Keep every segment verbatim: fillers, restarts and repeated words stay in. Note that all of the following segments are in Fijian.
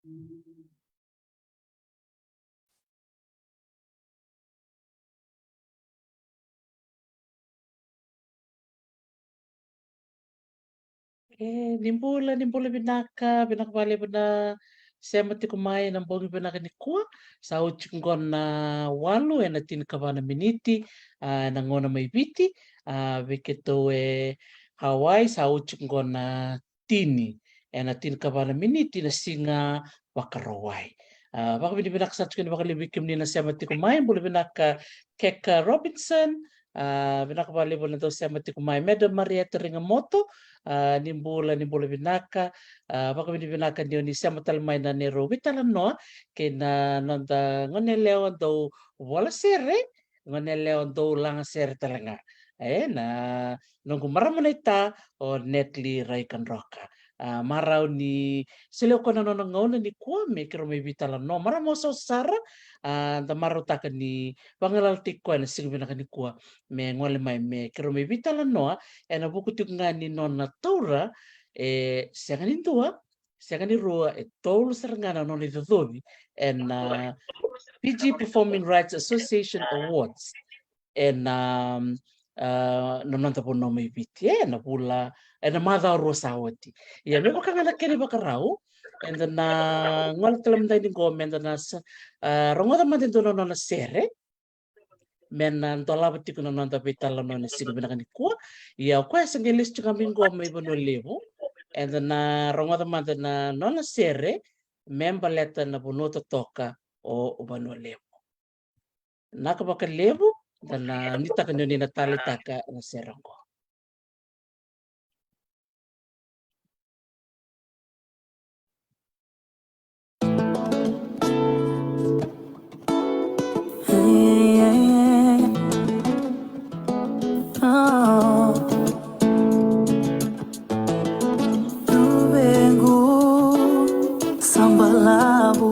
E, ni bula, ni bula vinaka, vinaka vakalevu na sema tiko mai ena bogi vinaka nikua. Sa oti tiko qo na walu ena tinikava na miniti, a, ena gauna mai Viti, a, vei keitou e Hawaii, sa oti tiko qo na tini ena tinikava na miniti na siga Vakarauwai. A, vakavinavinaka sara tiko yani vakalevu vei kemuni na sema tiko mai, bula vinaka Keka Robinson, a, vinaka vakalevu na dau sema tiko mai, Madam Marieta Rigamoto, a, ni bula, ni bula vinaka, a, vakavinavinaka ni o ni sema tale mai na neirau veitalanoa kei na noda goneyalewa dau vola sere, goneyalewa dau laga sere tale ga. E, na noqu marama naita o Natalie Raikadroka. A, marau ni solia o koya na nona gauna nikua me keirau mai veitalanoa. Marama osaosa sara, a, da marautaka ni vagalalataki koya ena siga vinaka nikua me gole mai me keirau mai veitalanoa ena vuku tiko ga ni nona taura, e, sega ni dua, sega ni rua, e tolu sara ga na nona icocovi ena, a, Fiji Performing Rights Association Awards ena, a, na noda vanua mai Viti, e, na vula, ena macawa rua sa oti. Ia, me vaka ga na kena ivakarau, eda na gole tale mada yani qo meda na sa, a, rogoca mada e dua na nona sere me na dolava tiko na noda veitalanoa ena siga vinaka nikua. Ia, o koya sa qai lesu tiko ga mai qo mai Vanua Levu, eda na rogoca mada na nona sere me baleta na vanua totoka o Vanua Levu. Vinaka vakalevu, da na nuitaka ni o ni na taleitaka na sere qo. Luvequ, sa balavu,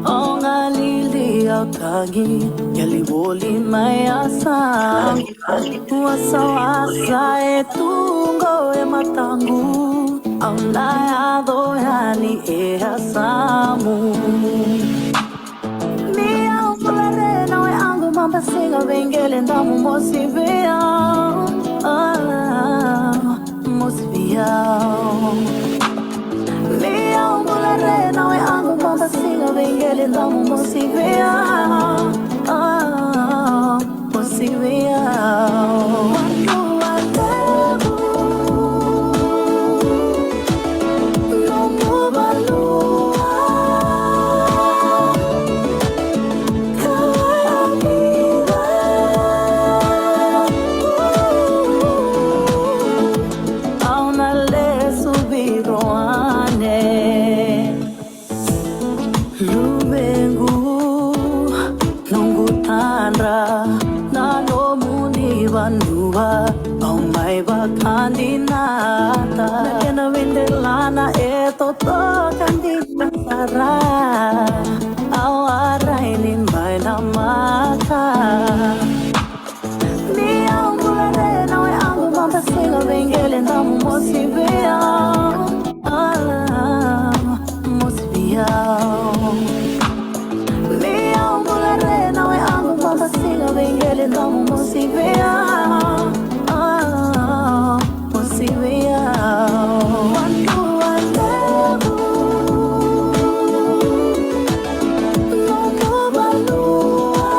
o galili au tagi, qai voli mai yasamu. Wasawasa e tu qo e mataqu, au na yaco yani e yasamu. Ni au bula re na wekaqu, mama siga vei qele, damu mosi vei au. Ah, mosi vei au. Ni au bula re na wekaqu, mama siga vei qele, damu mosi vei au. Ah, mosi vei au. Vanua levu, noqu vanua. Au na lesu vei iko ane. Luvequ, noqu tadra, na nomuni vanua au mai vakadinata. Na kena veidelana e totoka dina sara, au a rai ni mai namaka. Ni au bula re na wekaqu, mama siga vei qele, damu mosi vei au. Ah, mosi vei au. Ni au bula re na wekaqu, mama siga vei qele, damu mosi vei au. Ah, mosi vei au. Vanua levu, noqu vanua.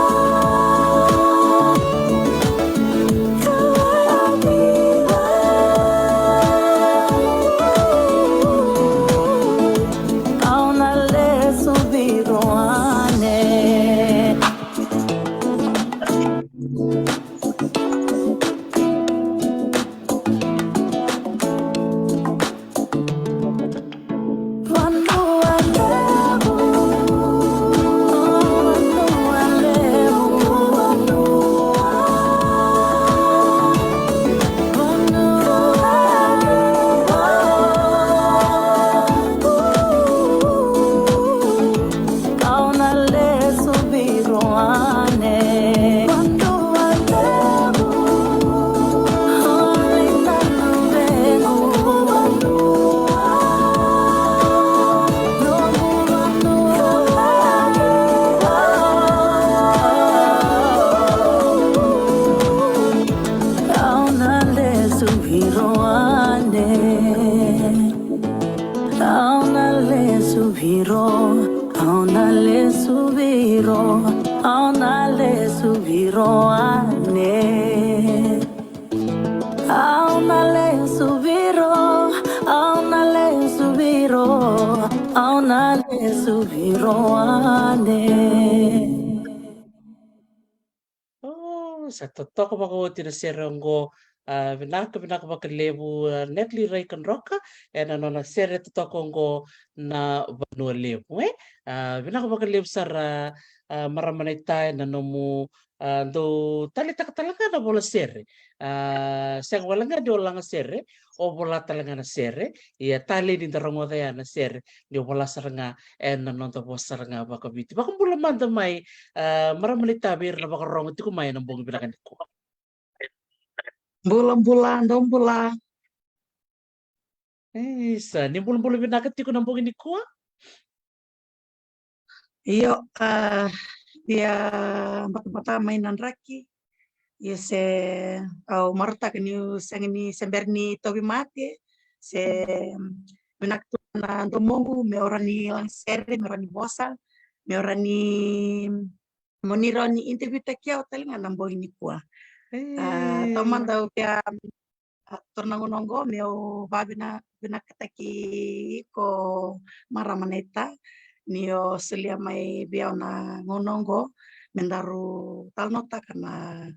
Roane. Au na lesu viro, au na lesu viro, au na lesu viro ane. Oh, sa totoka vakaoti na sere oqo. Ah, vinaka, vinaka vakalevu, ah, Natalie Raikadroka, ena nona sere totoka oqo na Vanua Levu, eh? Ah, vinaka vakalevu sara, ah, marama naita, ena nomu, ah, dou taleitaka tale ga na vola sere. Ah, sega wale ga ni o laga sere, o vola tale ga na sere. Ia talei ni da rogoca ya na sere ni o vola sara ga ena noda vosa sara ga vakaviti. Vakabula mada mai, ah, marama naita, vei ira na vakarogo tiko mai ena bogi vinaka nikua. Bula, bula, dou bula. Isa, ni bulabula vinaka tiko na bogi nikua? Io, ah, via batabata mai na draki. Io, se au marautaka niu sega ni, se bera ni tauvimate, se vinaka tu na domoqu meu rawa ni laga sere, meu rawa ni vosa, meu rawa ni, mo ni rawa ni interview taki au tale ga na bogi nikua. Ah, taumada au via, ah, taura na gauna oqo meu vavinavinakataki iko marama naita ni o solia mai vei au na gauna oqo me daru talanoataka na,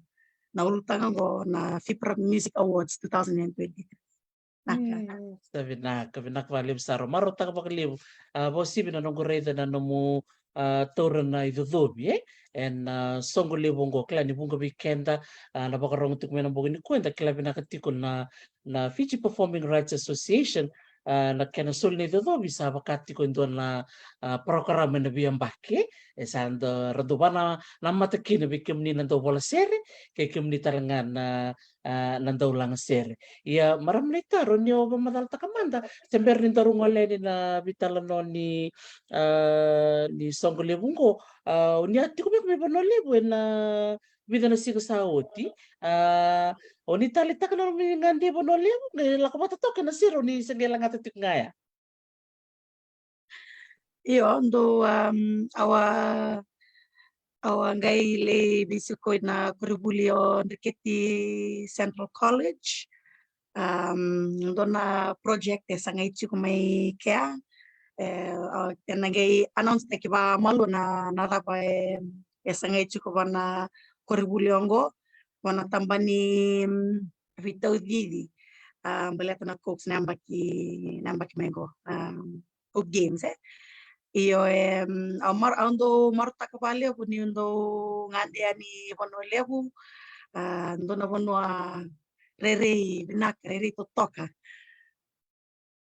na ulutaga oqo na FIPRA Music Awards two thousand and twenty-three. Naka. Mm, sa vinaka, vinaka vakalevu sara. Marautaka vakalevu. Ah, vakauasivi na noqu raica na nomu, ah, taura na icocovi, eh? Ena, ah, soqo levu oqo, kila ni vuqa vei keda, ah, na vakarogo tiko mai na bogi nikua, eda kila vinaka tiko na, na Fiji Performing Rights Association, ah, na kena soli na icocovi sa vaka tiko e dua na, ah, parokaramu ena veiyabaki, eh? E sa da, ra dau vanamata kina vei kemuni na dau vola sere, kei kemuni tale ga na, ah, na dau laga sere. Ia marama naita, rawa ni o vakamacalataka mada, se bera ni daru gole yani na veitalanoa ni, ah, ni soqo levu oqo, ah, o ni a tiko beka mai Vanua Levu ena vica na siga sa oti. Ah, o ni taleitaka na nomu gade i Vanua Levu, qai lako vata toka ena sere, o ni se qai lagata tiko ga ya? Io, dou, um, au a, au a qai lai veisiko ina koronivuli o Dreketi Central College. Um, dua na project e sagai tiko mai kea. E, au, ena qai announce taki vakamalua na, na cava e, e sagai tiko vua na koronivuli oqo, vua na tabana ni, mm, veitaucici. Ah, baleta na Coke na yabaki, na yabaki mai qo. Ah, Coke Games, eh. Io, em, au mar-, au dau marautaka vakalevu niu dau gade yani Vanua Levu. Ah, dua na vanua rairai vinaka, rairai totoka.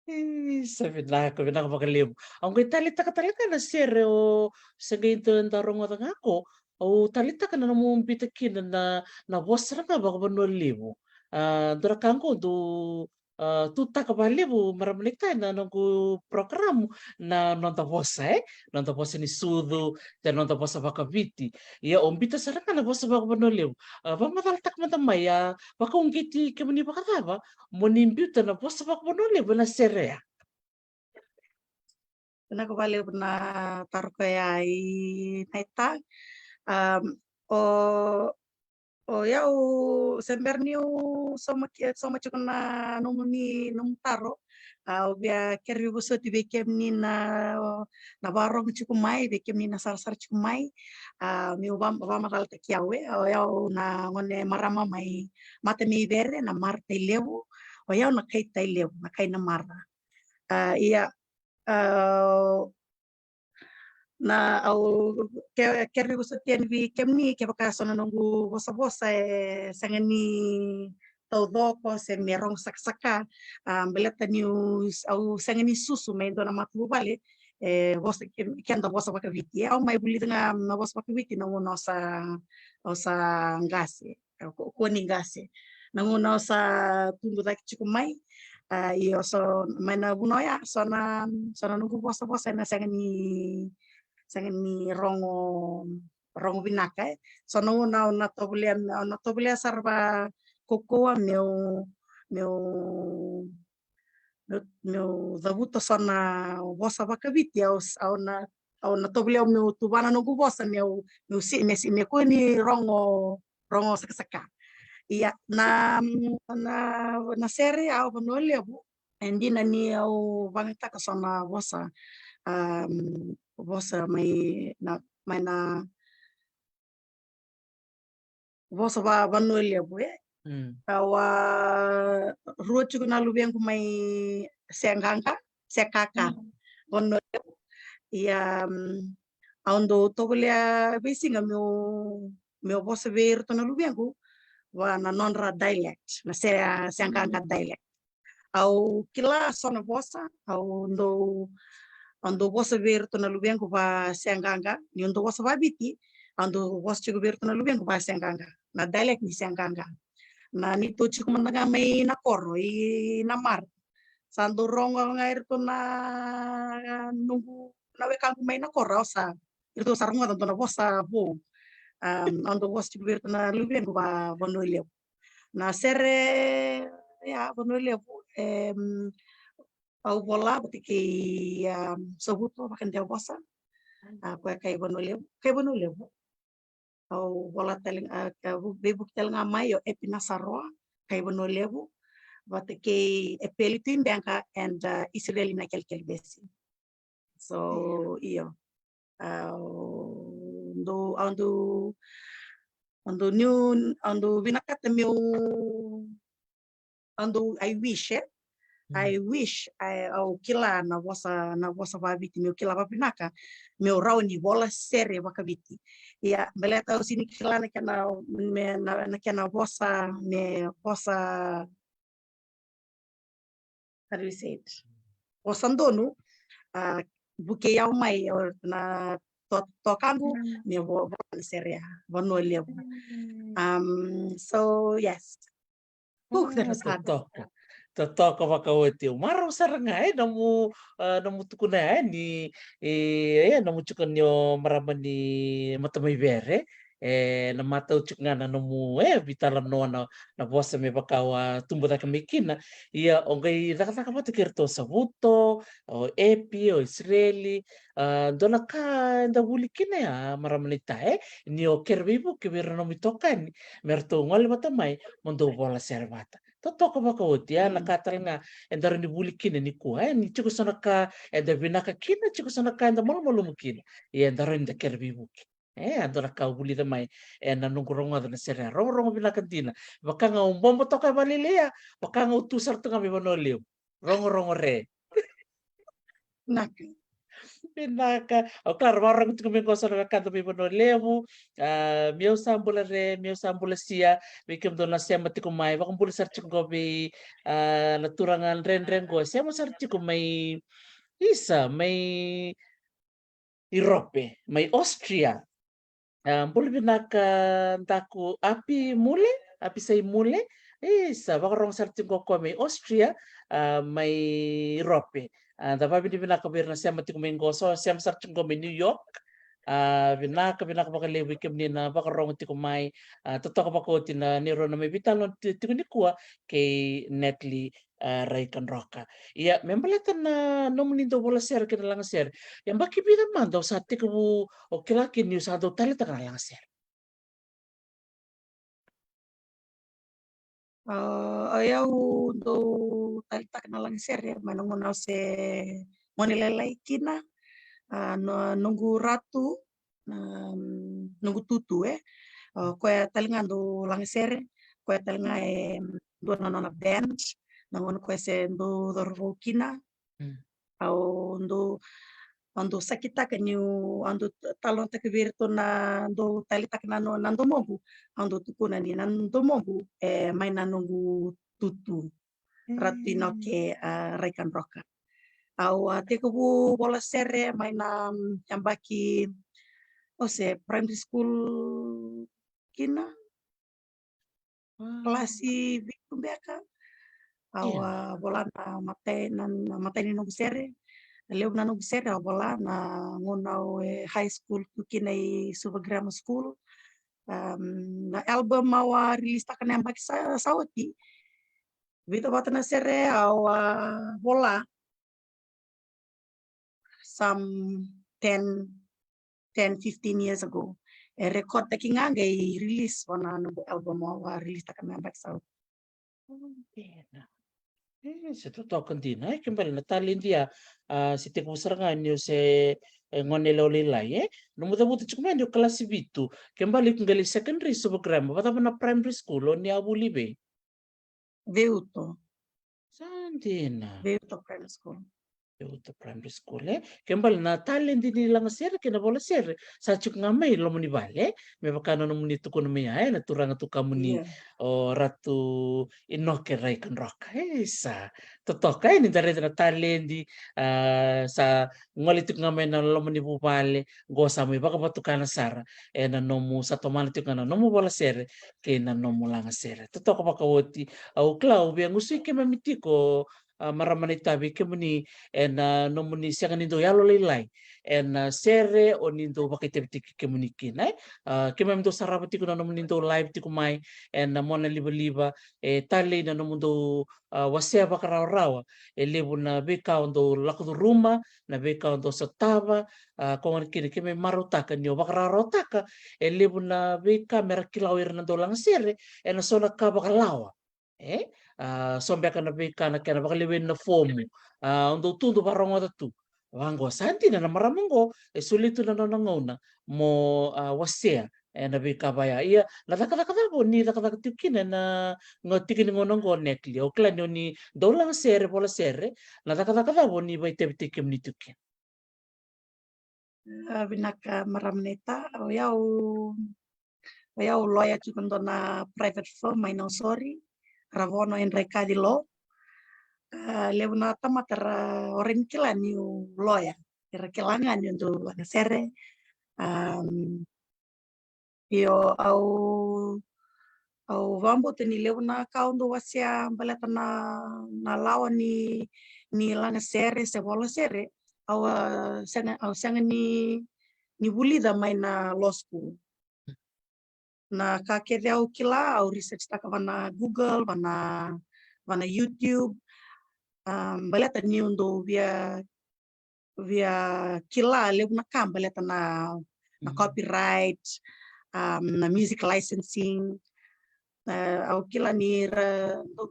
Isa, vinaka, vinaka vakalevu. Au qai taleitaka tale ga na sere o se qai da, da rogoca ga qo. Au taleitaka na nomu biuta kina na, na vosa sara ga vakaVanua Levu. Ah, dua na ka qo dau, ah, tutaka vakalevu marama naita ena noqu parokaramu, na noda vosa, eh? Noda vosa ni sucu, se noda vosa vakaviti. Ia o biuta sara ga na vosa vakaVanua Levu. Ah, vakamacalataka mada mai, ah, vakauqeti kemuni vakacava mo ni biuta na vosa vakaVanua Levu ena sere ya? Vinaka vakalevu na taro koya i naita. Um, o, o yau se bera niu sauma, sauma tiko na nomuni, nomu taro. Ah, au via kere veivosoti vei kemuni na, na vakarogo tiko mai, vei kemuni na sarasara tiko mai. Ah, meu va-, vakamacalataki au, eh, o yau na gone marama mai Matameivere, na Mara Tailevu. O yau na kai Tailevu, na kai Namara. Ah, ia, ah, na au ke-, kere veivosoti yani vei kemuni, kevaka so na noqu vosavosa e sega ni taucoko se me rogo sakasaka, ah, baleta niu s-, au sega ni susu mai dua na matavuvale e vosa ke-, keda vosa vakaviti. Au mai vulica ga na vosa vakaviti na gauna au sa, au sa qase. Ko, ko ni qase. Na gauna au sa tubu cake tiko mai, ah, io, so mai na vuna oya, so na, so na noqu vosavosa ena sega ni, sega ni rogo, rogo vinaka, eh. So na gauna au na tovolea, au na tovolea sara vakaukauwa meu, meu, meu, meu cavuta so na vosa vakaviti, au s-, au na au na tovolea meu tuvana noqu vosa meu, meu si, me si, me kua ni rogo, rogo sakasaka. Ia, na, na, na sere au Vanua Levu, e dina ni au vagataka so na vosa, um, vosa mai na, mai na vosa va, Vanua Levu, e. Mm. Au a rua tiko na luvequ mai Seaqaqa, Seaqaqa, mm, Vanua Levu. Ia, mm, au dau tovolea veisiga meu, meu vosa vei iratou na luvequ va na nodra dialect, na Se, Seaqaqa, mm, dialect. Au kila so na vosa, au dau, au dau vosa vei iratou na luvequ va Seaqaqa, niu dau vosa va Viti, au dau vosa tiko vei iratou na luvequ va Seaqaqa. Na dialect ni Seaqaqa. Na neitou tiko mada ga mai na koro, i Namar. Sa dau rogo ga iratou na noqu, na wekaqu mai na koro, au sa, iratou sa rogoca dua na vosa vou. Um, au dau vosa tiko vei iratou na luvequ va, Vanua Levu. Na sere, ia, Vanua Levu, em, au vola vata kei, em, Savuto Vakadewavosa. A, koya kai Vanua Levu, kai Vanua Levu. Au vola tale, a, a, veivuke tale ga mai o Epi Nasaroa, kai Vanua Levu, vata kei Epeli Tuibeqa and, a, Isireli Nakelekelevesi. So, io. Au dau, au dau, au dau niu, au dau vinakata meu, au dau, I wish, e? Mm. I wish, I, au kila na vosa, na vosa vaViti, meu kila vavinaka, meu rawa ni vola sere vakaViti. Ia, baleta au sini kila na kena, me, na, na kena vosa, me vosa, how do you say it? Vosa donu, a, vukei au mai, o na to, tokaqu, mm, me vo, vo, sere, Vanua Levu. Mm. Um, so, yes. Uh, ah, totoka. Totoka vakaoti. Au marau sara ga, e, nomu, a, nomu tukuna, e, ni, e, e, nomu tukuna ni o marama ni Matamaivere. E, na matau tiko ga na nomu, e, veitalanoa na, na vosa me vaka au a tubu cake mai kina. Ia, o qai cakacaka vata kei iratou o Savuto, o Epi, o Isireli, a, dua na ka eda vuli kina ya, marama naita, e, ni o kere veivuke vei ira na nomu itokani, me ratou gole vata mai, mo dou vola sere vata. Totoka vakaoti, a, na ka tale ga eda rawa ni vuli kina nikua, e, ni tiko so na ka eda vinaka kina, tiko so na ka eda malumalumu kina. Ia eda rawa ni da kere veivuke. E, a dua na ka au vulica mai ena noqu rogoca na sere ya. Rogorogo vinaka dina. Vaka ga au bobo toka e Valeleia, vaka ga au tu sara tu ga mai Vanua Levu. Rogorogo re. Vinaka. Vinaka. Au kila ra vakarorogo tiko mai qo so na wekada mai Vanua Levu. A, meu sa bula re, meu sa bula sia. Vei kemudou na sema tiko mai. Vakabula sara tiko qo vei, a, na turaga dredre qo. Sema sara tiko mai, isa, mai Irope, mai Austria. A, bula vinaka daku Api Mule, Api Sai Mule. Isa, vakarogo sara tiko qo mai Austria, a, mai Irope. A, da vavinavinaka vei ira na sema tiko mai qo, so sema sara tiko qo mai New York. A, vinaka, vinaka vakalevu vei kemuni na vakarogo tiko mai. A, totoka vakaoti na neirau na mai veitalanoa ti, tiko nikua kei Natalie, a, Raikadroka. Ia, me baleta na nomuni dau vola sere kei na lagasere. Ia, yabaki vica mada o sa tekivu, o kila kina ni o sa dau taleitaka na lagasere? A, o yau dau taleitaka na lagasere mai na gauna au se gone lailai kina. A, na noqu ratu, na noqu tutu, e. A, koya tale ga dau lagasere, koya tale ga e dua na nona band, na gauna koya se dau cauravou kina. Mm. Au dau, au dau sakitaka niu, au dau talanoataka vei iratou na dau taleitaka na, na domoqu, au dau tukuna ni na domoqu e mai na noqu tutu. Ratu Inoke, a, Raikadroka. Au a tekivu vola sere mai na, mm, yabaki, o se primary school kina. Kalasi vitu beka. Au a vola na matai, na, na matai ni noqu sere. Na levu na noqu sere au vola na gauna au e high school tu kina i Suva Grammar School. Um, na album au a release taka na yabaki sa, sa oti. Vica vata na sere au a vola. Some ten, ten, fifteen years ago. E record taki ga qai release vua na noqu album au a release taka me yabaki sa oti. Dina. E, se totoka dina, e, ke bale na taledi ya, a, se tekivu sara ga ni o se, e, gone yalewa lailai, e. Nomu cavuta tiko mai ni o kalasi vitu, ke bale iko qai lai secondary Suva Grammar, vakacava na primary school, o ni a vuli vei? Veiuto. Sa dina. Veiuto Primary School. Veiuto Primary School, e. Ke bale na taledi ni lagasere kei na volasere sa tiko ga mai loma ni vale, e. Me vaka na nomuni tukuna mai ya, e, na turaga tukamuni, io, o Ratu Inoke Raikadroka. E, sa totoka, e, ni da raica na taledi, a, sa gole tiko ga mai na loma ni vuvale, qo sa mai vakavatukana sara ena nomu, sa tomana tiko ga na nomu volasere kei na nomu lagasere. Totoka vakaoti. Au kila au via gusui keimami tiko, a, marama naita, vei kemuni ena nomuni sega ni dau yalolailai ena sere o ni dau vakaitavitaki kemuni kina, e. A, keimami dau sarava tiko na nomuni dau live tiko mai ena mona livaliva, e talei na nomudou, a, wasea vakarawarawa. E levu na veika o dau lako curuma, na veika o dau sotava, a, koya gona kina keimami marautaka ni o vakarawarawataka e levu na veika me ra kila o ira na dau lagasere ena so na ka vakalawa. E, a, so beka na veika na kena vakalewena na fomu, a, o dau tu dau vakarogoca tu. Vaqo, sa dina na marama qo e solia tu na nona gauna mo, a, wasea ena veika vaya. Ia, na cakacaka cava o ni cakacaka tiko kina ena ga tiki ni gauna qo, Nekli? Au kila ni o ni dau lagasere, volasere, na cakacaka cava o ni vakaitavitaki kemuni tiko kina? A, vinaka marama naita, o yau, o yau lawyer tiko dua na private firm mai Nausori, Ravono Edraikaci Law. A, levu na tamata ra, o ira ni kila niu lawyer, era kila ga niu dau lagasere. Am, io, au, au vakabauta ni levu na ka au dau wasea baleta na, na lawa ni, ni lagasere se volasere, au, a, sega, au sega ni, ni vulica mai na law school. Na ka kece au kila, au research taka va na Google, va na, va na YouTube. A, baleta niu dau via, via kila levu na ka baleta na, na, mm, copyright, a, na music licensing. A, au kila ni ra dau,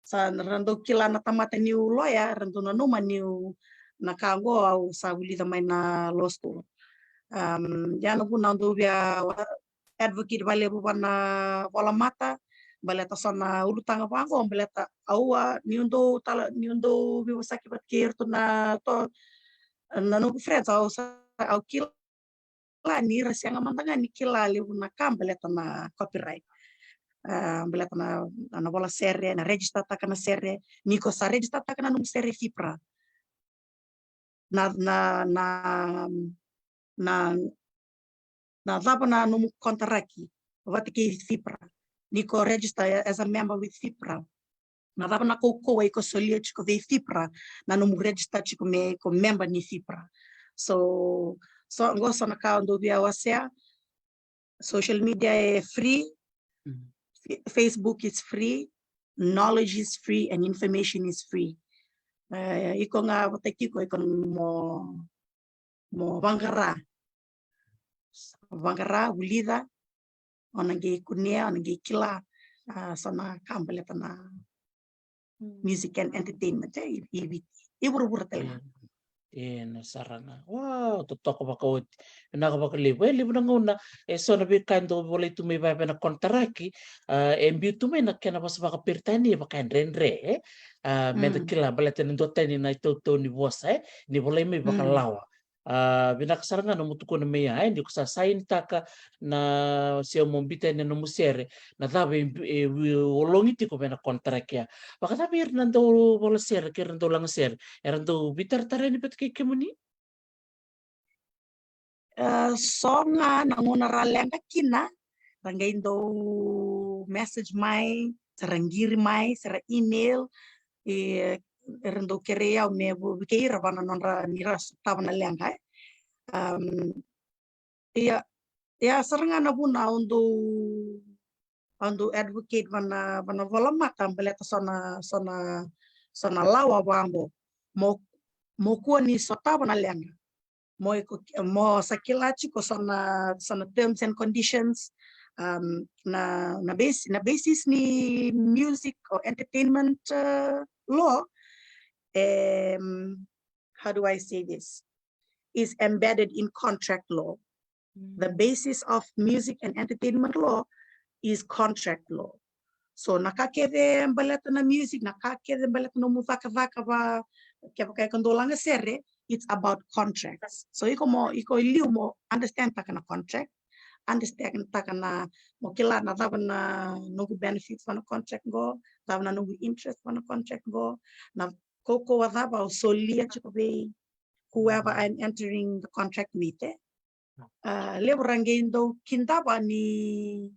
sa ra dau kila na tamata niu lawyer, ra dau nanuma niu na ka qo au sa vulica mai na law school. Am, ia na vuna au dau via wa-, advocate valevu va na volamata, baleta so na ulutaga vaqo, baleta au a, niu dau tala, niu dau veivosaki vata kei iratou na to, na noqu friends, au sa, au kila ni ra sega mada ga ni kila levu na ka baleta na copyright. A, baleta na, na volasere, na register taka na sere, ni ko sa register taka na nomu sere FIPRA. Na, na, na, na, na cava na nomu kontaraki vata kei FIPRA? Ni ko register as a member with FIPRA, na cava na kaukauwa iko solia tiko vei FIPRA, na nomu register tiko me iko member ni FIPRA? So, so qo so na ka au dau via wasea. Social media e free. Mm. F-, Facebook is free, knowledge is free, and information is free. E, iko ga vata kei iko, iko mo, mo vaqara. Vaqara, vulica, o na qai kunea, o na qai kila, a, so na ka baleta na, mm, music and entertainment, e, i, i Viti, i vuravura tale ga. Mm. Dina sara ga. Wow, totoka vakaoti. Vinaka vakalevu. E levu na gauna, e so na veika e dau volai tu mai vaya vei na konitaraki, a, e biu tu mai na kena vosa vakaperitania e vakadredre, e. A, meda, mm, kila baleta ni duatani na itautau ni vosa, e, ni volai mai, mm, vakalawa. A, vinaka sara ga nomu tukuna mai ya, e, ni ko sa sainitaka na, se mo biuta yani na nomu sere, na cava e, e, e ologi tiko vei na konitaraki ya. Vakacava ira na dau volasere kei ira na dau lagasere, era dau veitaratara yani vata kei kemuni? A, so ga na gauna ra leqa kina, ra qai dau message mai, se ra qiri mai, se ra email, e, era dau kerei au me vukei ira va na nodra, ni ra sotava na leqa, e. Am, ia, ia sara ga na vuna au dau, au dau advocate va na, va na volamata baleta so na, so na, so na lawa vaqo. Mo, mo kua ni sotava na leqa, mo iko, mo sa kila tiko so na, so na terms and conditions, um, na, na base, na basis ni music or entertainment, uh, law, um, how do I say this? Is embedded in contract law. The basis of music and entertainment law is contract law. So na ka kece baleta na music, na ka kece baleta na nomu cakacaka va, kevaka e ka dou laga sere, it's about contracts. So iko mo, iko liu mo understand taka na contract, understand taka na, mo kila na cava na noqu benefits va na contract qo, cava na noqu interest va na contract qo, na kaukauwa cava au solia tiko vei whoever I'm entering the contract with, e. Uh, levu ra qai dau kidava ni,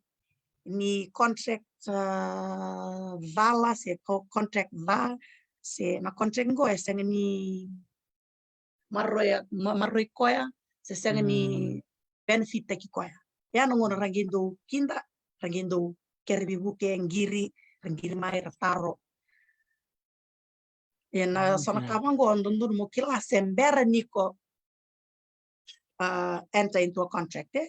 ni contract, uh, cala se ko contract ca, se na contract qo e sega ni maroi, ma-, maroi koya, se sega ni benefit taki koya. Ya na gauna ra qai dau kida, ra qai dau kere veivuke, qiri, ra qiri mai, ra taro. Ia na so na ka vaqo dodonu mo kila se bera ni ko, uh, enter into a contract, e.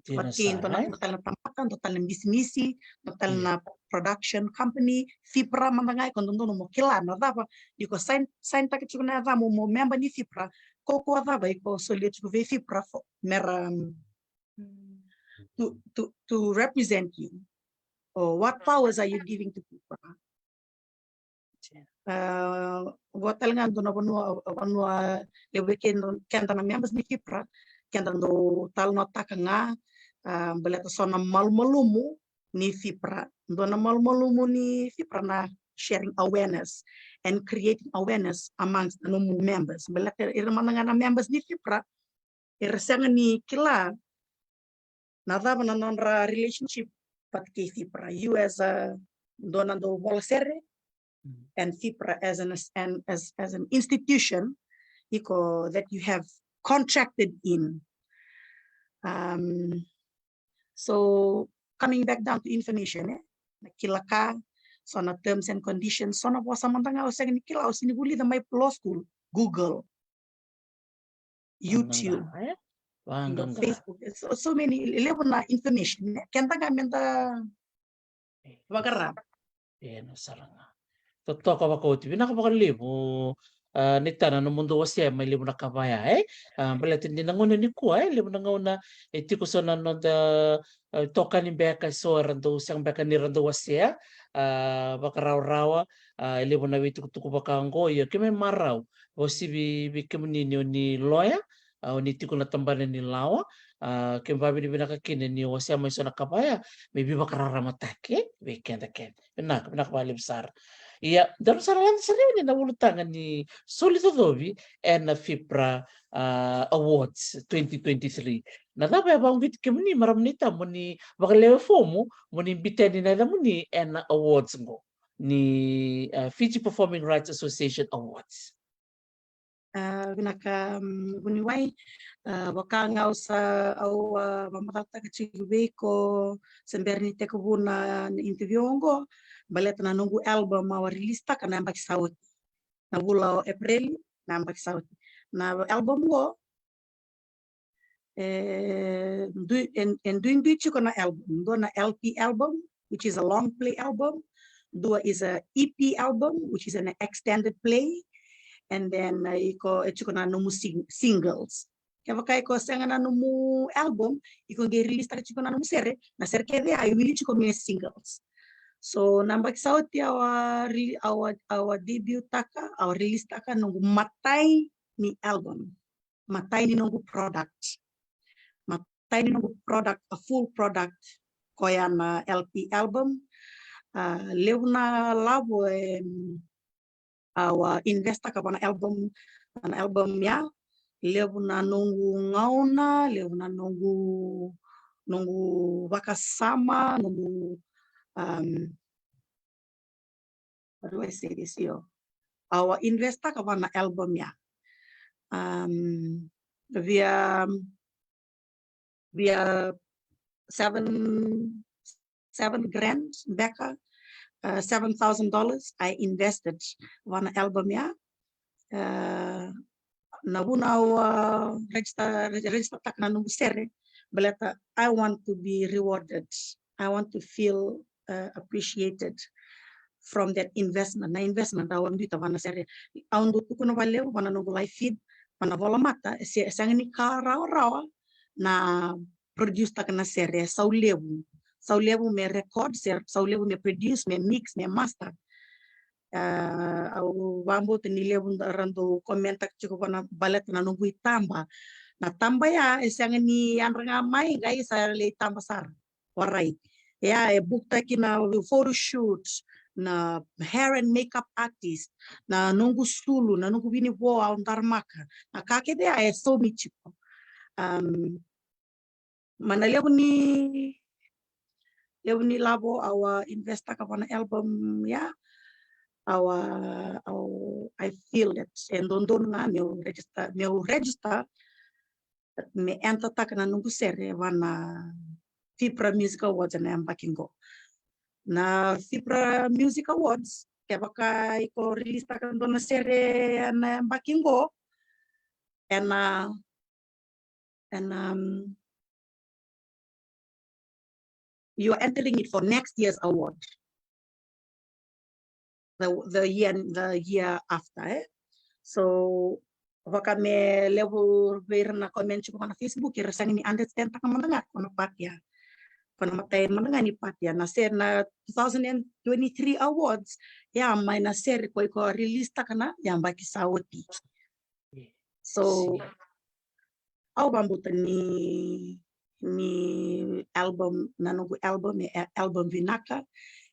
But kei dua tale na tamata, dua tale na bisinisi, dua tale na production company, FIPRA mada ga, iko dodonu mo kila na cava ni ko sign, sign taka tiko na yacamu mo member ni FIPRA, kaukauwa cava iko solia tiko vei FIPRA for, mera, um, to, to, to represent you, or what powers are you giving to FIPRA? Uh, vo tale ga dua na vanua, vanua levu vei keda, keda na members ni FIPRA, keda dau talanoataka ga, uh, baleta so na malumalumu ni FIPRA. Dua na malumalumu ni FIPRA na sharing awareness and creating awareness amongst the nomu members. Baleta ira mada ga na members ni FIPRA, era sega ni kila na cava na nodra relationship vata kei FIPRA. You as a dua na dau vola sere, and FIPRA as an, as, as an institution, iko that you have contracted in. Um, so coming back down to information, e, na kila ka, so na terms and conditions, so na vosa mada ga au sega ni kila, au sega ni vulica mai law school, Google, YouTube, Facebook, so, so many, levu na information, e, keda ga meda vakarau. E, na sala ga. Totoka vakaoti, vinaka vakalevu. Uh, ni tana na nomudou wasea mai levu na ka vaya, e. Uh, baleta ni na gauna nikua, e, levu na gauna e tiko so na noda, uh, tokani beka, so era dau sega beka ni ra dau wasea, uh, vakarawarawa, uh, e levu na veitukutuku vaka oqo, ia keimami marau, vausivi vei kemuni ni o ni loya, uh, o ni tiko na tabana ni lawa, uh, keimami vavinavinaka kina ni wasea mai so na ka vaya, me veivakararamataki, e, vei keda kece. Vinaka, vinaka vakalevu sara. Ia, daru sa lade sara yani na ulutaga ni soli cocovi ena FIPRA, uh, Awards twenty twenty-three. Na cava e vakauqeti kemuni marama ni tabu ni vakalewe fomu mo ni biuta yani na yacamuni ena awards qo ni, uh, Fiji Performing Rights Association Awards? Uh, vinaka, um, vuniwai, uh, vaka ga au sa, au, uh, vakamacalataka tiko vei iko se bera ni tekivu na, na interview oqo, baleta na noqu album au a release taka na yabaki sa oti. Na vula o April, na yabaki sa oti. Na album qo, e, dui, e, e duidui tiko na album. Dua na L P album, which is a long play album. Dua is a E P album, which is an extended play. And then, uh, iko, e tiko na nomu sing-, singles. Kevaka iko sega na nomu album, iko qai release taka tiko na nomu sere, na sere kece ya e wili tiko me singles. So, na yabaki sa oti au a re-, au a, au a debut taka, au a release taka noqu matai ni album. Matai ni noqu product. Matai ni noqu product, a full product. Koya na L P album. Uh, levu na lavo, em, au a invest taka va na album, na album ya. Levu na noqu gauna, levu na noqu, noqu vakasama, noqu, um, how do I say this, io? Au a invest taka va na album ya. Um, via, via seven, seven grand beka, uh, seven thousand dollars I invested va na album ya. Uh, Na vuna au a register, register taka na noqu sere, baleta I want to be rewarded. I want to feel uh, appreciated from that investment. Na investment au a biuta vua na sere. Au dau tukuna vakalevu vua na noqu live feed, vua na volamata, e se, e sega ni ka rawarawa na produce taka na sere, e sau levu. Sau levu me record, se sau levu me produce, me mix, me master. Uh, au vakabauta ni levu ra dau comment taka tiko vua na, baleta na noqu itaba. Na taba ya e sega ni yadra ga mai qai sa lai taba sara. Warai. Ia, e book taki na photo shoot, na hair and makeup artist, na noqu sulu, na noqu vinivo au daramaka. Na ka kece ya e saumi tiko. Um, mai na levu ni, levu ni lavo au a invest taka vua na album ya. Au a, au, I feel that e dodonu ga meu register, meu register me enter taka na noqu sere vua na FIPRA Music Awards ena yabaki qo. Na FIPRA Music Awards, kevaka iko release taka dua na sere ena yabaki qo, ena, ena, um, you are entering it for next year's award. The, the year, the year after, eh? So, vaka me levu vei ira na comment tiko vua na Facebook, era sega ni understand taka mada ga ko na part ya. Ko na matai mada ga ni part ya. Na se na two thousand and twenty-three awards, ya mai na sere ko iko release taka na yabaki sa oti. So, au vakabauta ni, ni album, na noqu album, e, e album vinaka,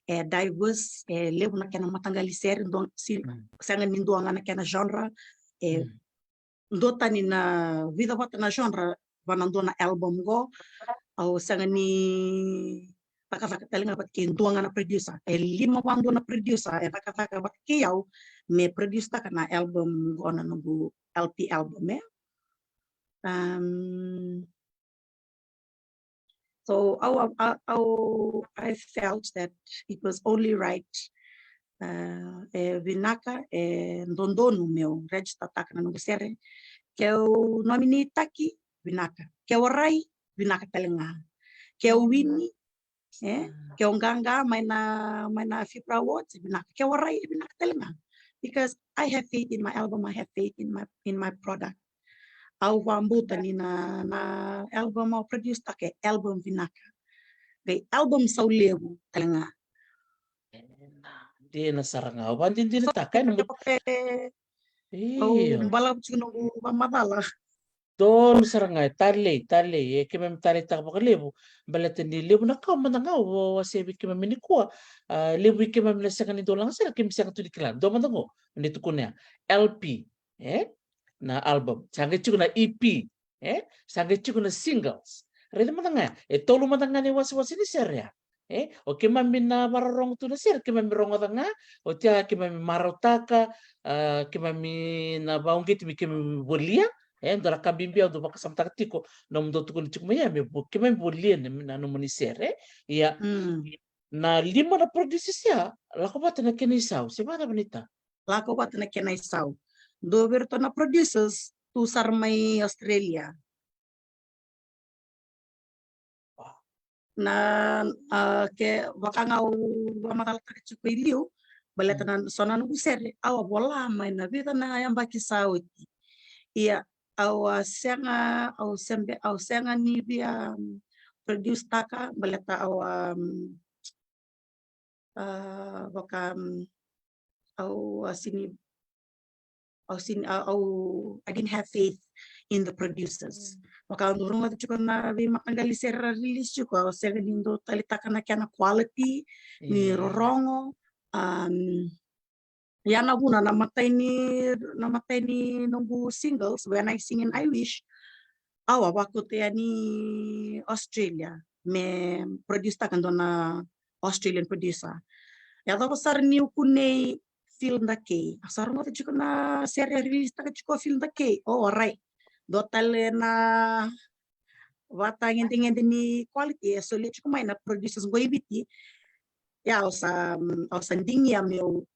e diverse, e levu na kena mataqali sere, dua, si, sega ni dua ga na kena genre, e dua tani na vica vata na genre, vua na dua na album qo, au sega ni cakacaka tale ga vata kei dua ga na producer. E lima vua dua na producer, e cakacaka vata kei au, me produce taka na album qo na noqu L P album, eh? Um, so, au, au, au, I felt that it was only right. Uh, e vinaka, e dodonu meu register taka na noqu sere. Keu nominate taki, vinaka. Keu rai, vinaka tale ga. Keu wini, eh? Keu qaqa mai na, mai na FIPRA Awards, vinaka. Keu rai, vinaka tale ga. Because I have faith in my album, I have faith in my, in my product. Au vakabauta ni na, na album au produce taka e album vinaka. Qai album sau levu tale ga. Dina sara ga, au vakadinadinataka, e na mu-, au balavu tiko noqu vakamacala. Donu sara ga, e talei, talei, e keimami taleitaka vakalevu, baleta ni levu na ka mada ga au wasea vei keimami nikua, a, levu i keimami na sega ni dau laga sere, keimami sega tu ni kila, dua mada qo, ni tukuna ya, L P, e? Na album, sa qai tiko na E P, e? Sa qai tiko na singles. Raica mada ga, e tolu mada ga na iwasewase ni sere ya. E, o keimami na vakarorogo tu na sere, keimami rogoca ga, oti ya keimami marautaka, a, keimami na vakauqeti me keimami volia, e, dua na ka bibi au dau vakasamataka tiko, nomudou tukuna tiko mai ya, me vo-, keimami volia na, na nomuni sere, e. Ia, na lima na producers ya, lako vata na kena isau, se vakacava Nita? Lako vata na kena isau. Dua vei iratou na producers, tu sara mai Australia. Na, a, kevaka ga au vakamacalataka tiko i liu, baleta na so na noqu sere, au a vola mai na vica na yabaki sa oti. Ia, au a sega, au sebe, au sega ni via, um, produce taka, baleta au a, um, a, vaka, um, au a sini, au sini, au, au, I didn't have faith in the producers. Vaka au dau rogoca tiko na veimataqali sere ra release tiko, au sega ni dau taleitaka na kena quality ni rorogo. Um, ia na vuna na matai ni, na matai ni noqu singles, When I Sing and I Wish, au a vakauta yani Australia me produce taka dua na Australian producer. Yacova sara niu kunei Feel Da Kay. Au sa rogoca tiko na sere release taka tiko Feel Da Kay. Oh, alright. Dua tale na vatagedegede ni quality e solia tiko mai na producers qo i Viti. Ia au sa, au sa digia meu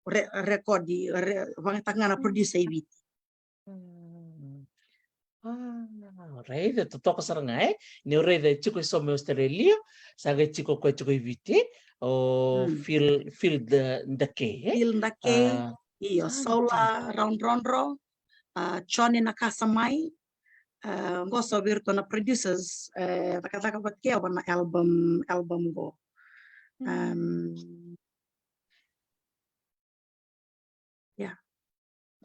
re-, record, re-, vakayagataka ga na producer i Viti. Ah, raica, totoka sara ga, e? Niu raica e tiko e so mai Australia, sa qai tiko koya tiko i Viti, o Phil, Phil the, the K, e? Phil the K, io, Saula Raudrodro, a, Jone Nakasamai, a, qo so vei iratou na producers, e, cakacaka vata kei au va na album, album qo. Um, yeah.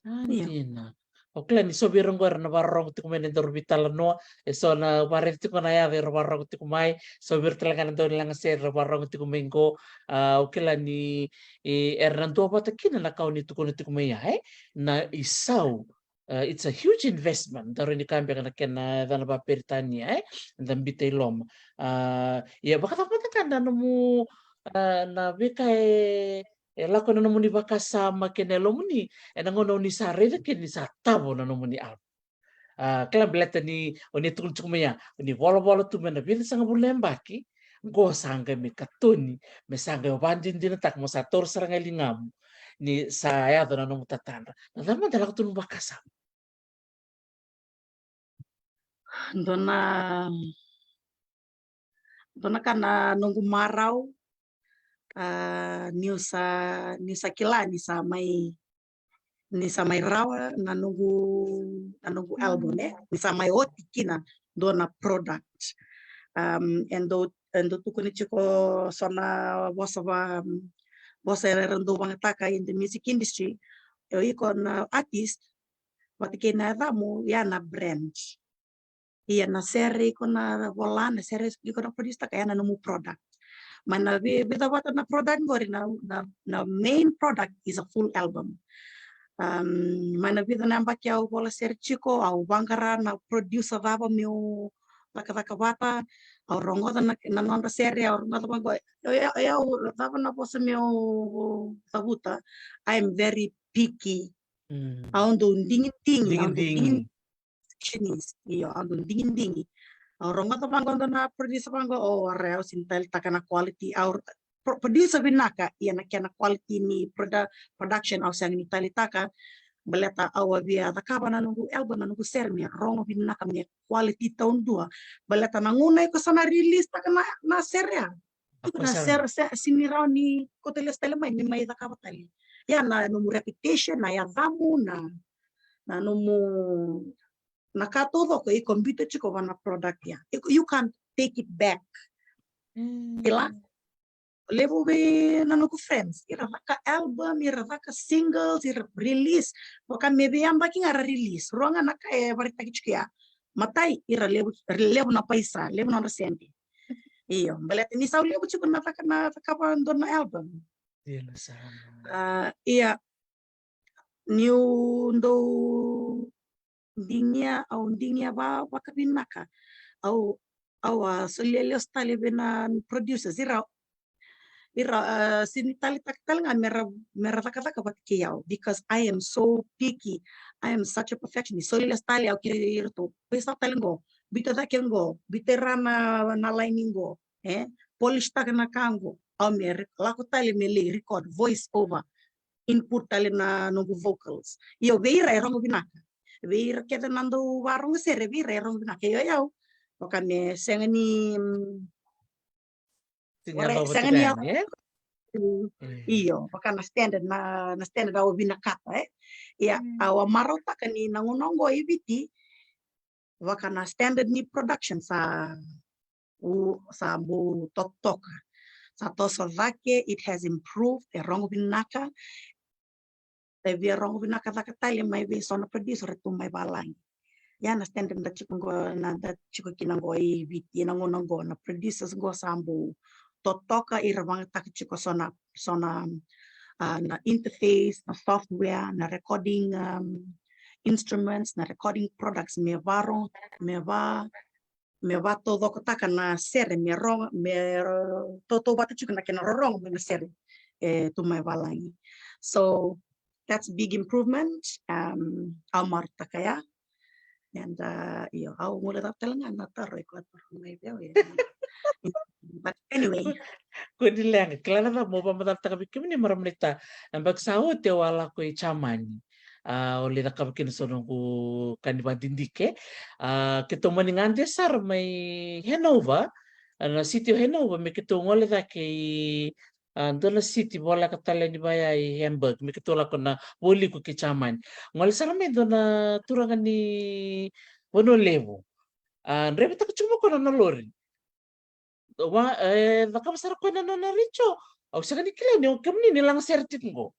Ah, dina. O kila ni so vei ira qo era na vakarorogo tiko mai na daru veitalanoa, e so na vakaraica tiko na yaca era vakarorogo tiko mai, so vei ira tale ga na dau ni lagasere era vakarorogo tiko mai qo, a, o kila ni, e, era na duavata kina na ka o ni tukuna tiko mai ya, e? Na isau, a, it's a huge investment, daru ni ka beka na kena yacana vaperitania, e? Da bita i loma. A, ia, vakacava mada ga na nomu, a, na veika e e lako na nomuni vakasama kei na yalomuni ena gauna o ni sa raica kina ni sa tavo na nomuni album. A, kila baleta ni o ni tukuna tiko mai ya, o ni volavola tu mai na vica sagavulu na yabaki, qo sa qai mai katoni, me sa qai o vakadinadinataka mo sa taura sara ga e ligamu ni sa yaco na nomu tatadra. Na cava mada e lako tu nomu vakasama? Dua na, dua na ka na noqu marau, a, niu sa, niu sa kila ni sa mai, ni sa mai rawa na noqu, na noqu album, e? Ni sa mai oti kina dua na product. Um, e dau, e dau tukuni tiko so na vosa va, vosa era, era dau vagataka in the music industry. O iko na artist, vata kei na yacamu, ya na brand. Ia na sere iko na vola, na sere iko na produce taka, ya na nomu product. Mai na vi-, vica vata na product qori, na, na, na main product is a full album. Um, mai na vica na yabaki au vola sere tiko, au vaqara na producer cava meu cakacaka vata, au rogoca na, na nodra sere, au rogoca vaqo, e, e, e, au cava na vosa meu cavuta. I am very picky. Mm. Au dau digidigi, au dau digidigi. Digidigi. Perfectionist, io, au dau digidigi. Au rogoca vaqo dua na producer vaqo, o, ore, au sega ni taleitaka na quality, au pro-, producer vinaka, ia na kena quality ni produ-, production au sega ni taleitaka. Baleta au a via cakava na noqu album, na noqu sere me rogo vinaka, me quality taudua. Baleta na gauna iko sa na release taka na, na sere ya, iko na sere, se, sega ni rawa ni kauta lesu tale mai, me mai cakava tale. Ia na nomu reputation, na yacamu, na, na nomu, na ka taucoko iko biuta tiko va na product ya. Iko, you can't take it back. Mm. Kila? Levu vei na noqu friends, ira caka album, ira caka singles, ira release. Vaka me veiyabaki ga ra release. Rua ga na ka e vakaraitaki tiko ya. Matai, ira levu, levu na paisa, levu na nodra sede. Io, baleta ni sa levu tiko na caka, na cakava dua na album. Dina sara. A, ia, niu dau digia, au digia va-, vakavinaka. Au, au a solia lesu tale vei na producers, ira, ira, a, sega ni taleitaka tale ga mera, mera cakacaka vata kei au, because I am so picky. I am such a perfectionist. Solia lesu tale au kei iratou, paisa tale qo, biuta cake qo, biuta ira na, na line qo, e? Polish taka na ka qo. Au me re-, lako tale me lai record voice over, input tale na noqu vocals. Io, vei ira e rogo vinaka. Vei ira kece na dau varogo sere, vei ira e rogo vinaka. Io, io. Vaka me sega ni, mm, sega ni, ore, sega ni, e? Mm. Io, vaka na standard, na, na standard au vinakata, e? Ia, mm, au a marautaka ni na gauna oqo e Viti, vaka na standard ni production sa, u, sa bau totoka. Sa toso cake, it has improved, e rogo vinaka. E via rogo vinaka cake tale mai vei so na producer tu mai valagi. Ia na standard da tiko qo, na da tiko kina qo e Viti, na gauna qo na producers qo sa bau totoka, ira vagataka tiko so na, so na, a, na interface, na software, na recording, um, instruments, na recording products, me varo, me va, me vataucokotaka na sere, me rogo, me, uh, tautauvata tiko na kena rorogo mai na sere e tu mai valagi. So that's big improvement. Um, au marautaka ya. And, uh, io, au guilecava tale ga na taro iko a taro mai vei au, e. But anyway. Kua ni leqa, kila na cava, meu vakamacalataka vei kemuni marama naita. Na yabaki sa oti au a lako i Jamani. A, o lai cakava kina so noqu ka ni vakadidike. A, keitou mani gade sara mai Hanover, a, na city o Hanover, me keitou gole cake i, a, dua na city voleka tale ni vaya i Hamburg, me keitou lako na vualiku ki Jamani. Gole sara mai dua na turaga ni Vanua Levu. A, draivataka tiko mai o koya na nona lori. Wa, e, cakava sara o koya na nona retio. Au sega ni kila ni o kemuni ni lagasere tiko qo.